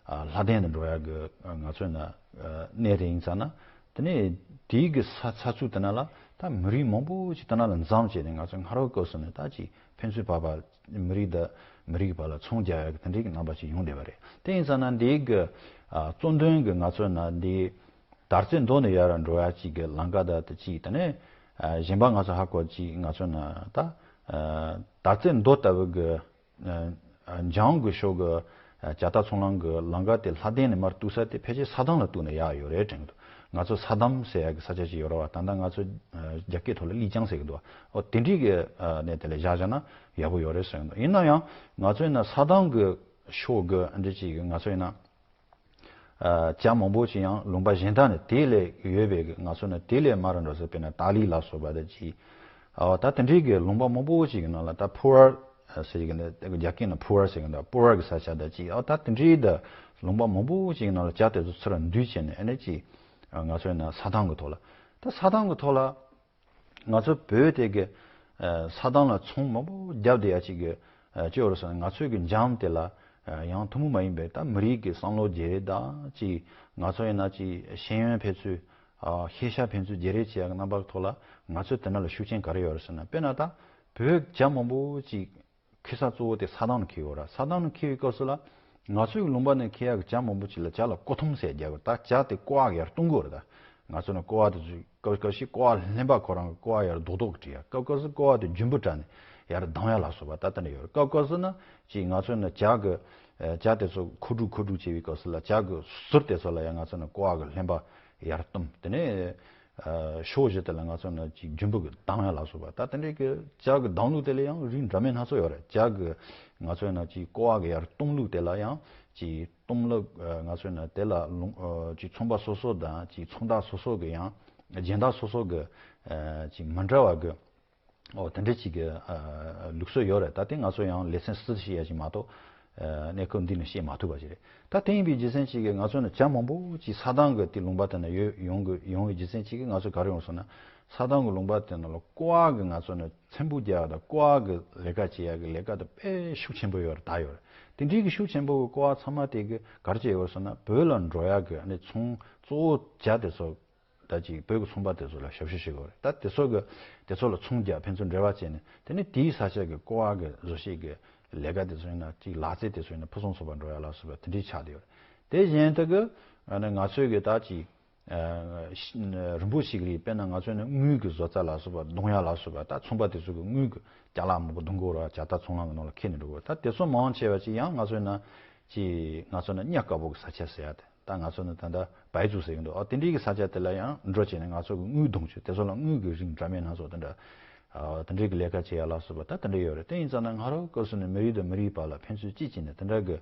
ཨ་ལྷ་ལྡན་དུ་འགྲོ་ཡ་གི་ང་ཚོའི་ནི་ཨ་གནས་དེ་ཡིན་ཙང་ན། དེ་ནས་དེའི་གི་ས་ས་ཚུགས་དེ་ན་ལ་ད་མི་རིགས་མང་པོ་ཅིག་དེ་ན་ལ་འཛོམས་བྱས་ནས། ང་ཚོ་སྔ་རབས་སྐབས་སུ་ནི་ད་ཅིག་ཕན་ཚུན་བར་བར་མི་རིགས་དང་མི་རིགས་བར་ལ་ཚོང་རྒྱག་ཡ་གི་དེ་འདྲའི་གི་རྣམ་པ་ཞིག་ཡོང་བསྡད་པ་རེད། དེ་ཡིན་ཙང་ན་འདིའི་གི་ཨ་གཙོ་འདོན་གི་ང་ཚོའི་ནི་འདི། དར་རྩེ་མདོ་ནས་ཡར་འགྲོ་ཡ་གཅིག་གི་ལམ་ཁ་དང་དེ་གཅིག་དེ་ནས་ཨ་གཞན་པ་ང་ཚོ་ཧ་གོ་གཅིག་ང་ཚོ་ནི་ད་ཨ་དར་རྩེ་མདོ་ལྟ་བུ་གི་ཨ་ཨ་འཇང་གི་ཕྱོགས་གི་ཨ་ཇ་རྟ་ཚོང་ལམ་གི་ལམ་ཁ་དེ་ལྷ་ལྡན་ནས་མར་གཏུགས་ས་དེ་ཕལ་ཆེར་ས་དམ་ལ་གཏུགས་ནས་ཡར་ཡོད་རེད་དྲན་གི་འདུག་ང་ཚོ་ས་དམ་ཟེར་ཡ་གི་ས་ཆ་ཅིག་ཡོད་རེད་བ། ད་ལྟ་ང་ཚོ་ཨ་རྒྱ་སྐད་ཐོག་ལ་ལི་ཅང་ཟེར་གི་འདུག་འོ་དེ་འདྲའི་གི་ཨ་གནས་དེ་ལ་བཞག་བཞག་ན་ཡག་པོ་ཡོད་རེད་ཟེར་གི་འདུག་ཡིན་ན་ཡང་ང་ཚོ་ཡིན་ན་ས་དམ་གི་ཕྱོགས་གི་ཨ་འདྲ་ཅིག་གི་ང་ཚོ་ཡིན་ན། ཨ་ཇ་མང་པོ་ཅིག་ཡང་ལུང་པ་གཞན་དག་ནས་དེ་ལས་ཡོད་པའི་གི་ང་ཚོ་ནི་དེ་ལས་མར་འགྲོ་ས་དཔེར་ན་ཏཱ་ལི་ལ་སོགས་པ་དང་ཅིག་ཨ་ད་དེ་འདྲའི་གི་ལུང་པ་མང་པོ་ཅིག་གི་ནང་ལ་ད་ཕུ་ཝར་ཟེར་གི་ནི་རྒྱ་སྐད་ནང་ཕུ་ཝར་ཟེར་གི་འདུག་ཕུ་ཝར་གི་ས་ཆ་དང་ཅིག་ཨ་ད་དེ་འདྲའི་ད་ལུང་པ་མང་པོ་ཅིག་གི་ནང་ལ་ཇ་དེ་ཚོ་ཚུར་འདུས་བྱས་ནས་ཨ་ནི་ཅིག་ང་ཚོའི་ནི་ས་དམ་གི་ཐོག་ལ། ད་ས་དམ་གི་ཐོག་ལ། ང་ཚོ་བོད་དེ་གི་ཨ་ས་དམ་ལ་ཚོང་མང་པོ་བརྒྱབ་བསྡད་ཡ་ཅིག་གི་ཨ་ཅི་ཡོད་རེད་ཟེར་ན། ང་ཚོའི་གི་འཇམ་དེ་ལ་ཨ་ཡང་ཐུན་མོང་མ་ཡིན་པའི་ད་མི་རིགས་ཀྱི་བསམ་བློ་བརྗེ་རེས་དང་ཅིག་ང་ཚོ་ཡིན་ན་ཅིག་ཤེས་ཡོན་ཕན་ཚུན་ཨ་ཤེས་བྱ་ཕན་ཚུན་བརྗེ་རེས་བྱེད་ཡ་གི་རྣམ་པ་གི་ཐོག་ལ་ང་ཚོའི་དེ་ན་ལ་ཤུགས་རྐྱེན་ག་རེ་ཡོད་རེད་ཟེར་ན། དཔེར་ན་ད་བོད་ཇ་མང་པོ་ཅིག་འཁྱེར་ས་གཙོ་བོ་དེ་ས་དམ་ནས་འཁྱེར་ཡོད་རེད། ས་དམ་ནས་འཁྱེར་བའི་སྐབས་སུ་ལ་ང་ཚོའི་ལུང་པ་ནས་འཁྱེར་ཡག་གི་ཇ་མང་པོ་ཅིག་ལ་ཇ་ལ་ཀོ་ཐུམ་ཟེར་རྒྱག་གི། ད་ཇ་དེ་ཀོ་བ་གི་ཡར་གཏུམ་གི་རེད། ད་ང་ཚོ་ནས་ཀོ་བ་དེ་ཚོ་སྐབས་སྐབས་ཤིག་ཀོ་བ་ལྷན་པ་ཁོ་རང་གི་ཀོ་བ་ཡར་རྡོག་རྡོག་གི་བྲིས་ཡ། སྐབས་སྐབས་སུ་ཀོ་བ་དེ་རྒྱུན་པུ་དྲགས་ནས་ཡར་ལྡང་ཡ་ལ་སོགས་པ་ད་དེ་འདྲ་ཡོད་རེད། སྐབས་སྐབས་སུ་ན་ཅིག་ང་ཚོ་ནས་ཇ་གི་ཇ་དེ་ཚོ་མཁོ་སྒྲུབ་མཁོ་སྒྲུབ་བྱེད་པའི་སྐབས་སུ་ལ་ཇ་གི་ཟུར་དེ་ཚོ་ལ་ཡང་ང་ཚོ་ནས་ཀོ་བ་གི་ལྷན་པ་ཡར་གཏུམ། དེ་ནས། ཨ་ཕྱོགས་བཞི་དེ་ལ་ང་ཚོ་ནི་ཅིག་རྒྱུན་པུ་གི་ལྡང་ཡ་ལ་སོགས་པ། ད་དེ་འདྲའི་གི་ཇ་གི་ལྡང་ལུགས་དེ་ལ་ཡང་རིགས་འདྲ་མིན་སྣ་ཚོགས་ཡོད་རེད། ཇ་གི་ང་ཚོ་ཡིན་ན་ཅིག་ཀོ་བ་གི་ཡར་གཏུམ་ལུགས་དེ་ལ་ཡང་ཅིག་གཏུམ་ལུགས་ཨ་ང་ཚོ་ཡིན་ན་དེ་ལ་ལུང་ཨ་ཅིག་ཚོང་པ་སོ་སོ་དང་ཅིག་ཚོང་བདག་སོ་སོ་གི་ཡང་སྦྱིན་བདག་སོ་སོ་གི་ཨ་ཅིག་མི་འདྲ་བ་གི་ཨོ་དེ་འདྲ་ཅིག་གི་ཨ་ལུགས་སྲོལ་ཡོད་རེད། ད་དེ་ང་ཚོ་ཡང་ལེ་ཚན་སུ་ཞིག་ཡ་ཞིག་མ་གཏོགས་ཨ་གནས་སྐབས་འདི་ནས་བཤད་མ་ཐུབ་པ་ཞིག་རེད། ད་དེ་ཡིན་པའི་རྒྱུ་མཚན་ཅིག་གིས་ང་ཚོ་ནི་ཇ་མང་པོ་ཅིག་ས་དམ་གི་དེ་ལུང་པ་དེ་ནས་ཡོད་ཡོང་གི་ཡོང་བའི་རྒྱུ་མཚན་ཅིག་གིས་ང་ཚོ་ག་རེ་ཡོང་སོང་ན། ས་དམ་གི་ལུང་པ་དེ་ནང་ལ་ཀོ་བ་གི་ང་ཚོ་ནི་ཚེམ་བུ་རྒྱག་ཡ་དང་ཀོ་བ་གི་ལས་ཀ་བྱེད་ཡ་གི་ལས་ཀ་དེ་དཔེ་ཤུགས་ཆེན་པོ་ཡོད་རེད། ད་ཡོད་རེད། དེ་འདྲའི་གི་ཤུགས་ཆེན་པོ་གི་ཀོ་བ་ཚང་མ་དེ་གི་ག་རེ་བྱས་ཡོད་སོང་ན། བོད་ལ་འགྲོ་ཡ་གི་ཨ་ནི་ཚོང་གཙོ་བོ་ཇ་དེ་ཚོ། ད་ཅིག་བོད་ཀྱི་ཚོང་པ་དེ་ཚོ་ལ་ཞབས་ཞུ་བྱེད་དགོས་རེད། ད་དེ་ཚོ་གི་དེ་ཚོ་ལ་ཚོང་རྒྱག་ཕན་ཚུན་འབྲེལ་བ་བྱས་ནས། དེ་ནས་དེའི་ས་ཆ་གི་ཀོ་བ་གི་བཟོ་བྱེད་ཀྱི་ལས་ཀ་དེ་ཚོ་ཡིན་ན། ཅིག་ལག་རྩལ་དེ་ཚོ་ཡིན་ན་ཕུན་སུམ་ཚོགས་པ་འགྲོ་ཡ་ལ་སོགས་པ་དེ་འདྲའི་ཆགས་བསྡད་ཡོད་རེད། དེ་བཞིན་དུ་གི་ཨ་ནི་ང་ཚོའི་གི་ད་ཅིག་ཨ་རིན་པོ་ཆེ་གི་རིགས། དཔེར་ན་ང་ཚོའི་ནི་དངུལ་གི་བཟོ་རྩལ་ལ་སོགས་པ་རྡུང་ཡ་ལ་སོགས་པ། ད་ཚོང་པ་དེ་ཚོ་གི་དངུལ་གི་ཅ་ལག་མང་པོ་རྡུང་དགོས་རེད། ཇ་རྟ་ཚོང་ལམ་གི་ནང་ལ་འཁྱེར་ནས་འགྲོ་དགོས། ད་དེ་ཚོ་མང་ཆེ་བ་ཅིག་ཡང་ང་ཚོའི་ནི་ ཅིག་ང་ཚོ་ནི་གཉའ་དཀར་པོ་གི་ས་ཆ་ཟེར་ཡ་དེ། ད་ང་ཚོ་ནི་ད་ལྟ་བལ་ཚུགས་ཟེར་གི་འདུག་ཨ་དེ་འདྲའི་གི་ས་ཆ་དེ་ལ་ཡང་འགྲོ་བྱས་ནས་ང་ཚོ་གི་དངུལ་གདུང་ཆུ་དེ་ཚོ་ལ་དངུལ་གི་རིགས་འདྲ་མིན་སྣ་ཚོགས་དེ་འདྲ། ཨ་དེ་འདྲའི་གི་ལས་ཀ་བྱེད་ཡ་ལ་སོགས་པ་ད་དེ་འདྲ་ཡོད་རེད། དེ་ཡིན་ཙང་ན་སྔ་རབས་སྐབས་སུ་ནི་མི་རིགས་དང་མི་རིགས་བར་ལ་ཕན་ཚུན་གཅིག་གཅིག་ནས་དེ་འདྲ་གི་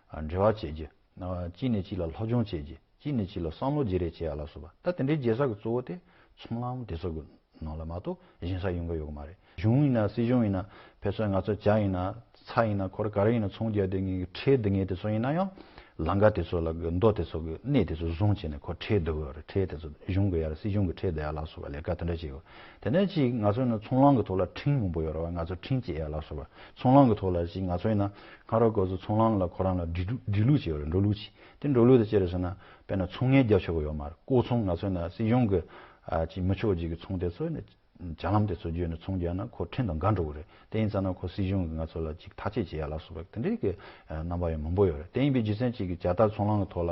ཨ་འབྲེལ་བ་བྱེད་རྒྱུ། ཨ་གཅིག་ནས་གཅིག་ལ་སློབ་སྦྱོང་བྱེད་རྒྱུ། གཅིག་ནས་གཅིག་ལ་བསམ་བློ་བརྗེ་རེས་བྱེད་ཡ་ལ་སོགས་པ། ད་དེ་འདྲའི་བྱེད་ས་གི་གཙོ་བོ་དེ་ཚོང་ལམ་དེ་ཚོ་གི་ནང་ལ་མ་གཏོགས་གཞན་ས་ཡོང་གི་ཡོད་གི་མ་རེད། གཞུང་ཡིན་ན་སྲིད་གཞུང་ཡིན་ན་ཕལ་ཆེར་ང་ཚོ་ཇ་ཡིན་ན་ཚྭ་ཡིན་ན་ཁོ་ར་ག་རེ་ཡིན་ན་ཚོང་རྒྱག་བསྡད་མཁན་གི་ཁྲལ་བསྡུ་མཁན་དེ་ཚོ་ཡིན་ན་ཡང་ལམ་ཁ་དེ་ཚོ་ལ་གི་མདོ་དེ་ཚོ་གི་གནས་དེ་ཚོ་བཟུང་བྱས་ནས་ཁོ་ཁྲལ་བསྡུ་གི་ཡོད་རེད། ཁྲལ་དེ་ཚོ་གཞུང་གི་ཡ་ར་སྲིད་གཞུང་གི་ཁྲལ་བསྡུ་ཡ་ལ་སོགས་པ་ལས་ཀ་དེ་འདྲ་བྱེད་དགོས། དེ་ནས་ཅིག་ང་ཚོ་ཡིན་ན་ཚོང་ལམ་གི་ཐོག་ལ་ཁྲིམས་མང་པོ་ཡོད་རེད་བ། ང་ཚོ་ཁྲིམས་བཅད་ཡ་ལ་སོགས་པ། ཚོང་ལམ་གི་ཐོག་ལ་ཅིག་ང་ཚོ་ཡིན་ན་སྔ་རབས་སྐབས་སུ་ཚོང་ལམ་ལ་ཁོ་རང་ལ་སྒྲིག་སྒྲིག་ལུགས་བྱས་ཡོད་རེད། འགྲོ་ལུགས་བྱས། དེ་འགྲོ་ལུགས་དེ་ཅི་རེད་ཟེར་ན་དཔེར་ན་ཚོང་ངན་རྒྱབ་ཆོག་གི་ཡོད་མ་རེད། ལྐོག་ཚོང་ང་ཚོ་ཡིན་ན་སྲིད་གཞུང་གི་ཨ་ཅིག་མི་ཆོག་ཅིག་གི་ཚོང་དེ་ཚོ་ནི་ཅ་ལམ་དེ་ཚོ་བརྒྱུད་ནས་ཚོང་རྒྱག་ན་ཁོ་ཁྲིམས་དང་འགལ་འགྲོ་གི་རེད། དེ་ཡིན་ཙང་ན་ཁོ་སྲིད་གཞུང་གིས་ང་ཚོ་ལ་ཅིག་ཐག་གཅོད་བྱེད་ཡ་ལ་སོགས་པ་དེ་འདྲའི་གི་ཨ་རྣམ་པ་ཡང་མང་པོ་ཡོད་རེད། དེ་ཡིན་པའི་རྒྱུ་མཚན་ཅིག་གིས་ཇ་རྟ་ཚོང་ལམ་གི་ཐོག་ལ་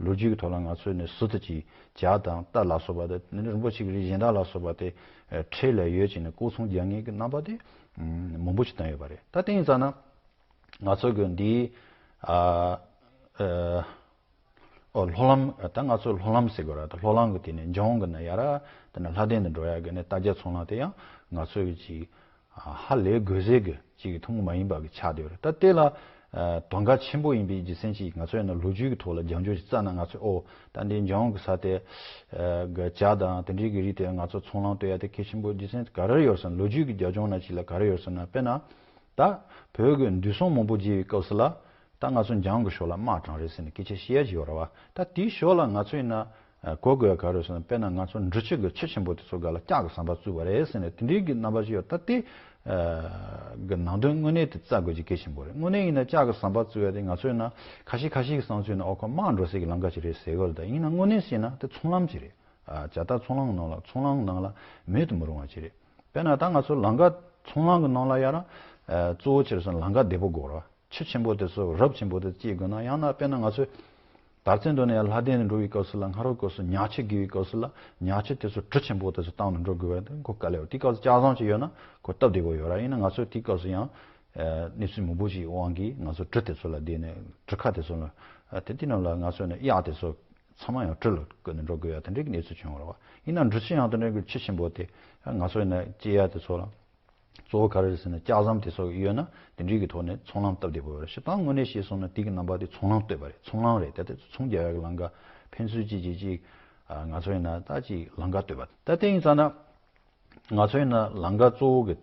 ལོ་རྒྱུས་ཀྱི་ཐོག་ལ་ང་ཚོས་ནི་ཟུར་དུ་ཅིག་ཇ་དང་རྟ་ལ་སོགས་པ་དེ་ནི་རིན་པོ་ཆེ་གི་རིགས་གཞན་དག་ལ་སོགས་པ་དེ་ཨ་ཁྲལ་ལ་ཡོད་ཅིག་ནས་ལྐོག་ཚོང་རྒྱག་མཁན་གི་རྣམ་པ་དེ་ཨ་མང་པོ་ཞིག་བསྟན་ཡོད་པ་རེད། ད་དེ་ཡིན་ཙང་ན་ང་ཚོ་གི་འདི་ཨ་ཨ། ཨོ་ལྷོ་ལམ། ད་ང་ཚོ་ལྷོ་ལམ་ཟེར་དགོས་ར། ད་ལྷོ་ལམ་གི་དེ་ནས་འཇང་གི་ནས་ཡར་དེ་ནས་ལྷ་ལྡན་དུ་འགྲོ་ཡ་གི་ནས་རྟ་རྒྱ་ཚོང་ལམ་དེ་ཡང་ང་ཚོ་གི་ཅིག་ཧ་ལས་དགོས་ཟེར་གི་ཅིག་གི་ཐུན་མོང་མ་ཡིན་པ་གི་ཆགས་བསྡད་ཡོད་རེད། ད་དེ་ལ་ཨ་དོན་ཁ་ཆེན་པོ་ཡིན་པའི་རྒྱུ་མཚན་ཅིག་ང་ཚོ་ཡང་ན་ལོ་རྒྱུས་ཀྱི་ཐོག་ལ་རྒྱབ་སྐྱོར་ཞིག་བཙལ་ན་ང་ཚོས་ཨོ་ད་འདི་འཇང་གི་ས་དེ་ཨ་གི་ཇ་དང་དེ་འདྲའི་གི་རིགས་དེ་ང་ཚོ་ཚོང་ལམ་གཏོད་ཡ་དེ་གལ་ཆེན་པོ་རྒྱུ་མཚན་ག་རེ་ཡོད་ཟེར་ན་ལོ་རྒྱུས་ཀྱི་རྒྱབ་ལྗོངས་ན་ཅིག་ལ་ག་རེ་ཡོད་ཟེར་ན་དཔེར་ན་ད་བོད་ཀྱི་འདུས་སྲོང་མང་པོ་རྒྱས་པའི་སྐབས་སུ་ལ། ད་ང་ཚོ་འཇང་གི་ཕྱོགས་ལ་དམག་དྲངས་རེད་ཟེར་ནས་སྐད་ཆ་བཤད་ཡ་ཅིག་ཡོད་རེད་བ། ད་དེའི་ཕྱོགས་ལ་ང་ཚོ་ཡིན་ན་ཨ་གོ་དགོས་ཡ་ག་རེ་ཟེར་ན་དཔེར་ན་ང་ཚོ་འབྲི་ཆུ་གི་ཆུ་ཆེན་པོ་དེ་ཚོ་སྒང་ལ་ལྕགས་ཀྱི་ཟམ་པ་བཙུགས་པ་རེད་ཟེར་ནས་དེ་འདྲའི་གི་རྣམ་པ་ཞིག་ཡོད། ད་དེ་ཨ་གི་ནང་དོན་དངོས་གནས་དེ་བཙལ་དགོས་ཀྱི་གལ་ཆེན་པོ་རེད། དངོས་གནས་ཡིན་ན་ལྕགས་ཀྱི་ཟམ་པ་བཙུགས་ཡ་དེ་ང་ཚོ་ཡིན་ན་ཁ་ཤས་ཁ་ཤས་ཀྱི་བསམ་ཚུལ་ཡིན་ན་ཨོ་ཁོ་དམག་འགྲོ་སའི་གི་ལམ་ཁ་ཅིག་རེད་ཟེར་གི་རེད། ད་ཡིན་ན་དངོས་གནས་བཤད་ན་དེ་ཚོང་ལམ་ཅིག་རེད། ཨ་ཇ་རྟ་ཚོང་ལམ་ནང་ལ་ཚོང་ལམ་ནང་ལ་མེད་དུ་མི་རུང་བ་ཅིག་རེད། དཔེར་ན་ད་ང་ཚོ་ལམ་ཁ་ཚོང་ལམ་གྱི་ནང་ལ་ཡ་ར་ཨ་གཙོ་བོ་ཆེར་སོང་ལམ་ཁ་བདེ་པོ་དགོས་རེད། ཆུ་ཆེན་པོ་དེ་ཚོ་རབ་ཆེན་པོ་དེ་སྐྱེལ་དགོས་ན། ཡང་ན་དཔེར་ན་ང་ཚོས་དར་རྩེ་མདོ་ནས་ཡར་ལྷ་ལྡན་དུ་འགྲོ་བའི་སྐབས་སུ་ལ་སྔ་རབས་སྐབས་སུ་ཉག་ཆུ་བརྒལ་བའི་སྐབས་སུ་ལ་ཉག་ཆུ་དེ་ཚོ་གྲུ་ཆེན་པོ་དེ་ཚོ་བཏང་ནས་འགྲོ་དགོས་པ་དེ་ཁོ་དཀའ་ལས་རེད། དེའི་སྐབས་སུ་ལྕགས་ཟམ་ཅིག་ཡོད་ན་ཁོ་སྟབས་བདེ་པོ་ཡོད་ར། ཡིན་ན་ང་ཚོས་དེའི་སྐབས་སུ་ཡང་ཨ་གནས་ཚུལ་མང་པོ་ཞིག་དབང་གིས་ང་ཚོ་གྲུ་དེ་ཚོ་ལ་བསྡད་ནས་གྲུ་ཁ་དེ་ཚོ་ལ་ཨ་དེ་དེ་རྣམས་ལ་ང་ཚོས་ནས་གཡག་དེ་ཚོ་ཚང་མ་ཡང་གྲུ་ལ་བཀོད་ནས་འགྲོ་དགོས་ཡ་དེ་འདྲའི་གནས་ཚུལ་བྱུང་བ་རེད་བ། ཡིན་ན་འབྲི་ཆུ་ཡང་དེ་འདྲའི་གི་ཆུ་ཆེན་པོ་དེ་ང་ཚོ་ཡིན་ན་སྐྱེལ་ཡ་དེ་ཚོ་ལ་གཙོ་བོ་ག་རེ་རེད་ཟེར་ན་ལྕགས་ཟམ་དེ་ཚོ་ཡོད་ན་དེ་འདྲའི་གི་ཐོག་ནས་ཚོང་ལམ་སྟབས་བདེ་པོ་ཡོད་རེད། སྤྱིར་བཏང་དངོས་གནས་བཤད་སོང་ན་དེ་གི་རྣམ་པ་དེ་ཚོང་ལམ་བཏོད་པ་རེད། ཚོང་ལམ་རེད། དེ་དེ་ཚོ་ཚོང་རྒྱག་ཡ་གི་ལམ་ཁ་ཕན་ཚུན་གཅིག་གིས་གཅིག་ཨ་ང་ཚོ་ཡིན་ན་ད་ཅིག་ལམ་ཁ་བཏོད་པ་ད་དེ་ཡིན་ཙང་ན། ང་ཚོ་ཡིན་ན་ལམ་ཁ་གཙོ་བོ་གི་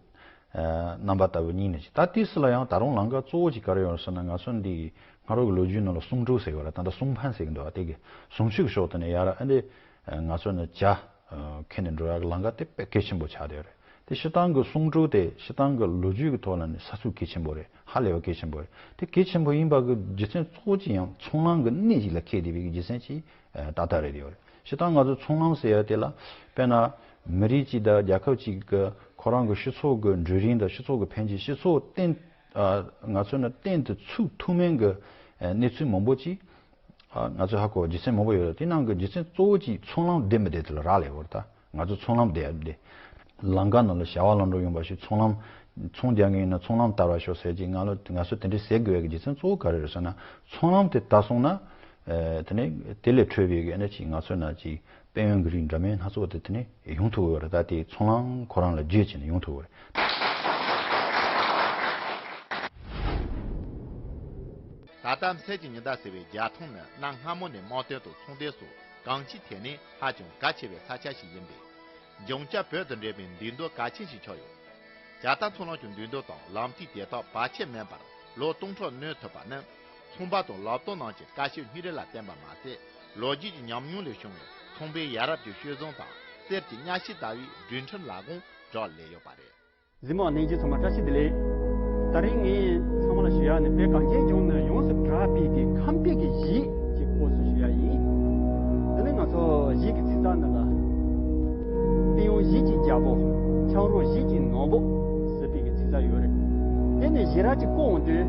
ཨ་རྣམ་པ་ལྟ་བུ་གཉིས་ནས་ཅིག་ད་དེ་སྲིད་ལ་ཡང་ད་རུང་ལམ་ཁ་གཙོ་བོ་ཅིག་ག་རེ་ཡོད་ཟེར་ན། ང་ཚོ་འདི་སྔ་རབས་ཀྱི་ལོ་རྒྱུས་ནང་ལ་གསུང་སྤྲུལ་ཟེར་གི་ཡོད་རེད། ད་ལྟ་གསུང་ཕན་ཟེར་གི་འདུག་བ། དེ་གི་གསུང་ཆོས་ཀྱི་ཕྱོགས་དེ་ནས་ཡར་ཨ་འདི་ང་ཚོ་ནི་ཇ་ཁྱེར་ནས་འགྲོ་ཡག་གི་ལམ་ཁ་དེ་དཔེ་གལ་ཆེན་པོ་ཆགས་བསྡད་ཡོད་རེད། དེ་སྤྱིར་བཏང་གི་གསུང་སྤྲུལ་དེ་སྤྱིར་བཏང་གི་ལོ་རྒྱུས་ཀྱི་ཐོག་ལ་ནི་ས་ཚུགས་གལ་ཆེན་པོ་རེད། ཧ་ལས་པ་གལ་ཆེན་པོ་རེད། དེ་གལ་ཆེན་པོ་ཡིན་པ་གི་རྒྱུ་མཚན་གཙོ་བོ་ཅིག་ཡང་ཚོང་ལམ་གི་གནས་ཤིག་ལ་འཁེལ་བསྡད་པའི་གི་རྒྱུ་མཚན་ཅིག་ཨ་ཏག་ཏག་རེད་ཡོད་རེད། སྤྱིར་བཏང་ང་ཚོ་ཚོང་ལམ་ཟེར་ཡ་དེ་ལ་དཔེར་ན་མི་རིགས་གཅིག་དང་རྒྱལ་ཁབ་གཅིག་གི་ཁོ་རང་གི་སྤྱི་ཚོགས་ཀྱི་འགྲོ་རིམ་དང་སྤྱི་ཚོགས་ཀྱི་འཕེལ་འགྱུར། སྤྱི་ཚོགས་གཏན་ཨ་ང་ཚོ་ནི་གཏན་དུ་ཚུགས་ཐུབ་མིན་གྱི་ཨ་གནས་ཚུལ་མང་པོ་ཅིག་ཨ་ང་ཚོས་ཧ་གོ་བ་རྒྱུ་མཚན་མང་པོ་ཡོད་རེད། དེ་ནང་གི་རྒྱུ་མཚན་གཙོ་བོ་གཅིག་ཚོང་ལམ་བདེ་མི་བདེ་དེ་ལ་རག་ལས་ཡོད་རེད། ད་ང་ཚོ་ཚོང་ལམ་བདེ་ཡ་བདེ། ལམ་ཁ་ནང་ལ་བྱ་བ་ལམ་འགྲོ་ཡོང་བ་ཞིག་ཚོང་ལམ་ཚོང་རྒྱག་མཁན་ཡིན་ན་ཚོང་ལམ་དར་བ་ཤོག་ཟེར་གྱི་ང་ལ་ང་ཚོ་དེ་འདྲའི་ཟེར་དགོས་ཡ་གི་རྒྱུ་མཚན་གཙོ་བོ་ག་རེ་རེད་ཟེར་ན། ཚོང་ལམ་དེ་དར་སོང་ན་ཨ་དེ་ནས་དེ་ལས་འཕྲོས་པའི་གི་ཨ་ནི་ཅིག་ང་ཚོ་ན་ཅིག་དཔལ་ཡོན་གྱི་རིགས་འདྲ་མིན་སྣ་ཚོགས་དེ་དེ་ནས་ཡོང་ཐུབ་ཡོད་རེད། ད་དེ་ཚོང་ལམ་ཁོ་རང་ལ་བརྒྱུད་བྱས་ནས་ཡོང་ཐུབ་ཡོད་རེད། ད་ལྟ་སེ་ཆུ་ཉི་ཟླ་ཟེར་བའི་རྒྱལ་ཐང་ནི་གནའ་སྔ་མོ་ནས་དམག་དོན་དང་ཚོང་དོན་སོགས་གང་ཅིའི་ཐད་ནས་ཧ་ཅང་གལ་ཆེ་བའི་ས་ཆ་ཞིག་ཡིན་པས། འཇང་ཇ་བོད་དང་འབྲེལ་བའི་འདུས་མདོ་གལ་ཆེན་ཞིག་ཆགས་ཡོད། ཇ་རྟ་ཚོང་ལམ་གྱི་འདུས་མདོ་དང་ལམ་ཐིག་དེ་དག་བར་ཆད་མེད་པར་ལོ་སྟོང་ཕྲག་སྣོན་ཐུབ་པ་ནི། ཚོང་པ་དང་ལམ་སྟོན་རྣམས་ཀྱི་དཀའ་སྤྱད་སྙིང་རུས་ལ་བརྟེན་པ་མ་ཟད། ལོ་རྒྱུས་ཀྱི་ཉམས་མྱོང་ལས་བྱུང་བའི་ཚོང་པའི་ཡ་རབས་ཀྱི་སྤྱོད་བཟང་དང་གསེར་གྱི་གཉའ་ཤིང་ལྟ་བུའི་སྒྲིག་ཁྲིམས་ལས་ཁུངས་འབྲེལ་ལས་ཡོད་པ་རེད། གཟིགས་མོ་བ་ལྷན་རྒྱས་ཚང་མ་བཀྲ་ཤིས་བདེ་ལེགས། ད་རིང་ངས་ཚང་མ་ལ་ཞུ་ཡག་ནི་བོད་གངས་ཅན་ལྗོངས་ནས་ཡོངས་སུ་གྲགས་པའི་གི་ཁམས་པའི་གི་གཞས་ཀྱི་སྐོར་སུ་ཞུ་ཡག་ཡིན། དེ་ནི་ང་ཚོ་གཞས་ཀྱི་ཚིག་མཛོད་ནང་ལ། སྤུན་ཡོན་གཞས་ཀྱི་རྒྱལ་པོ། ཆང་རོགས་གཞས་ཀྱི་ནོར་བུ། ཟེར་བའི་གི་ཚིག་མཛོད་ཡོད་རེད། དེ་ནི་ཞེ་དྲག་ཅིག་བཀོད་འོང་དུས།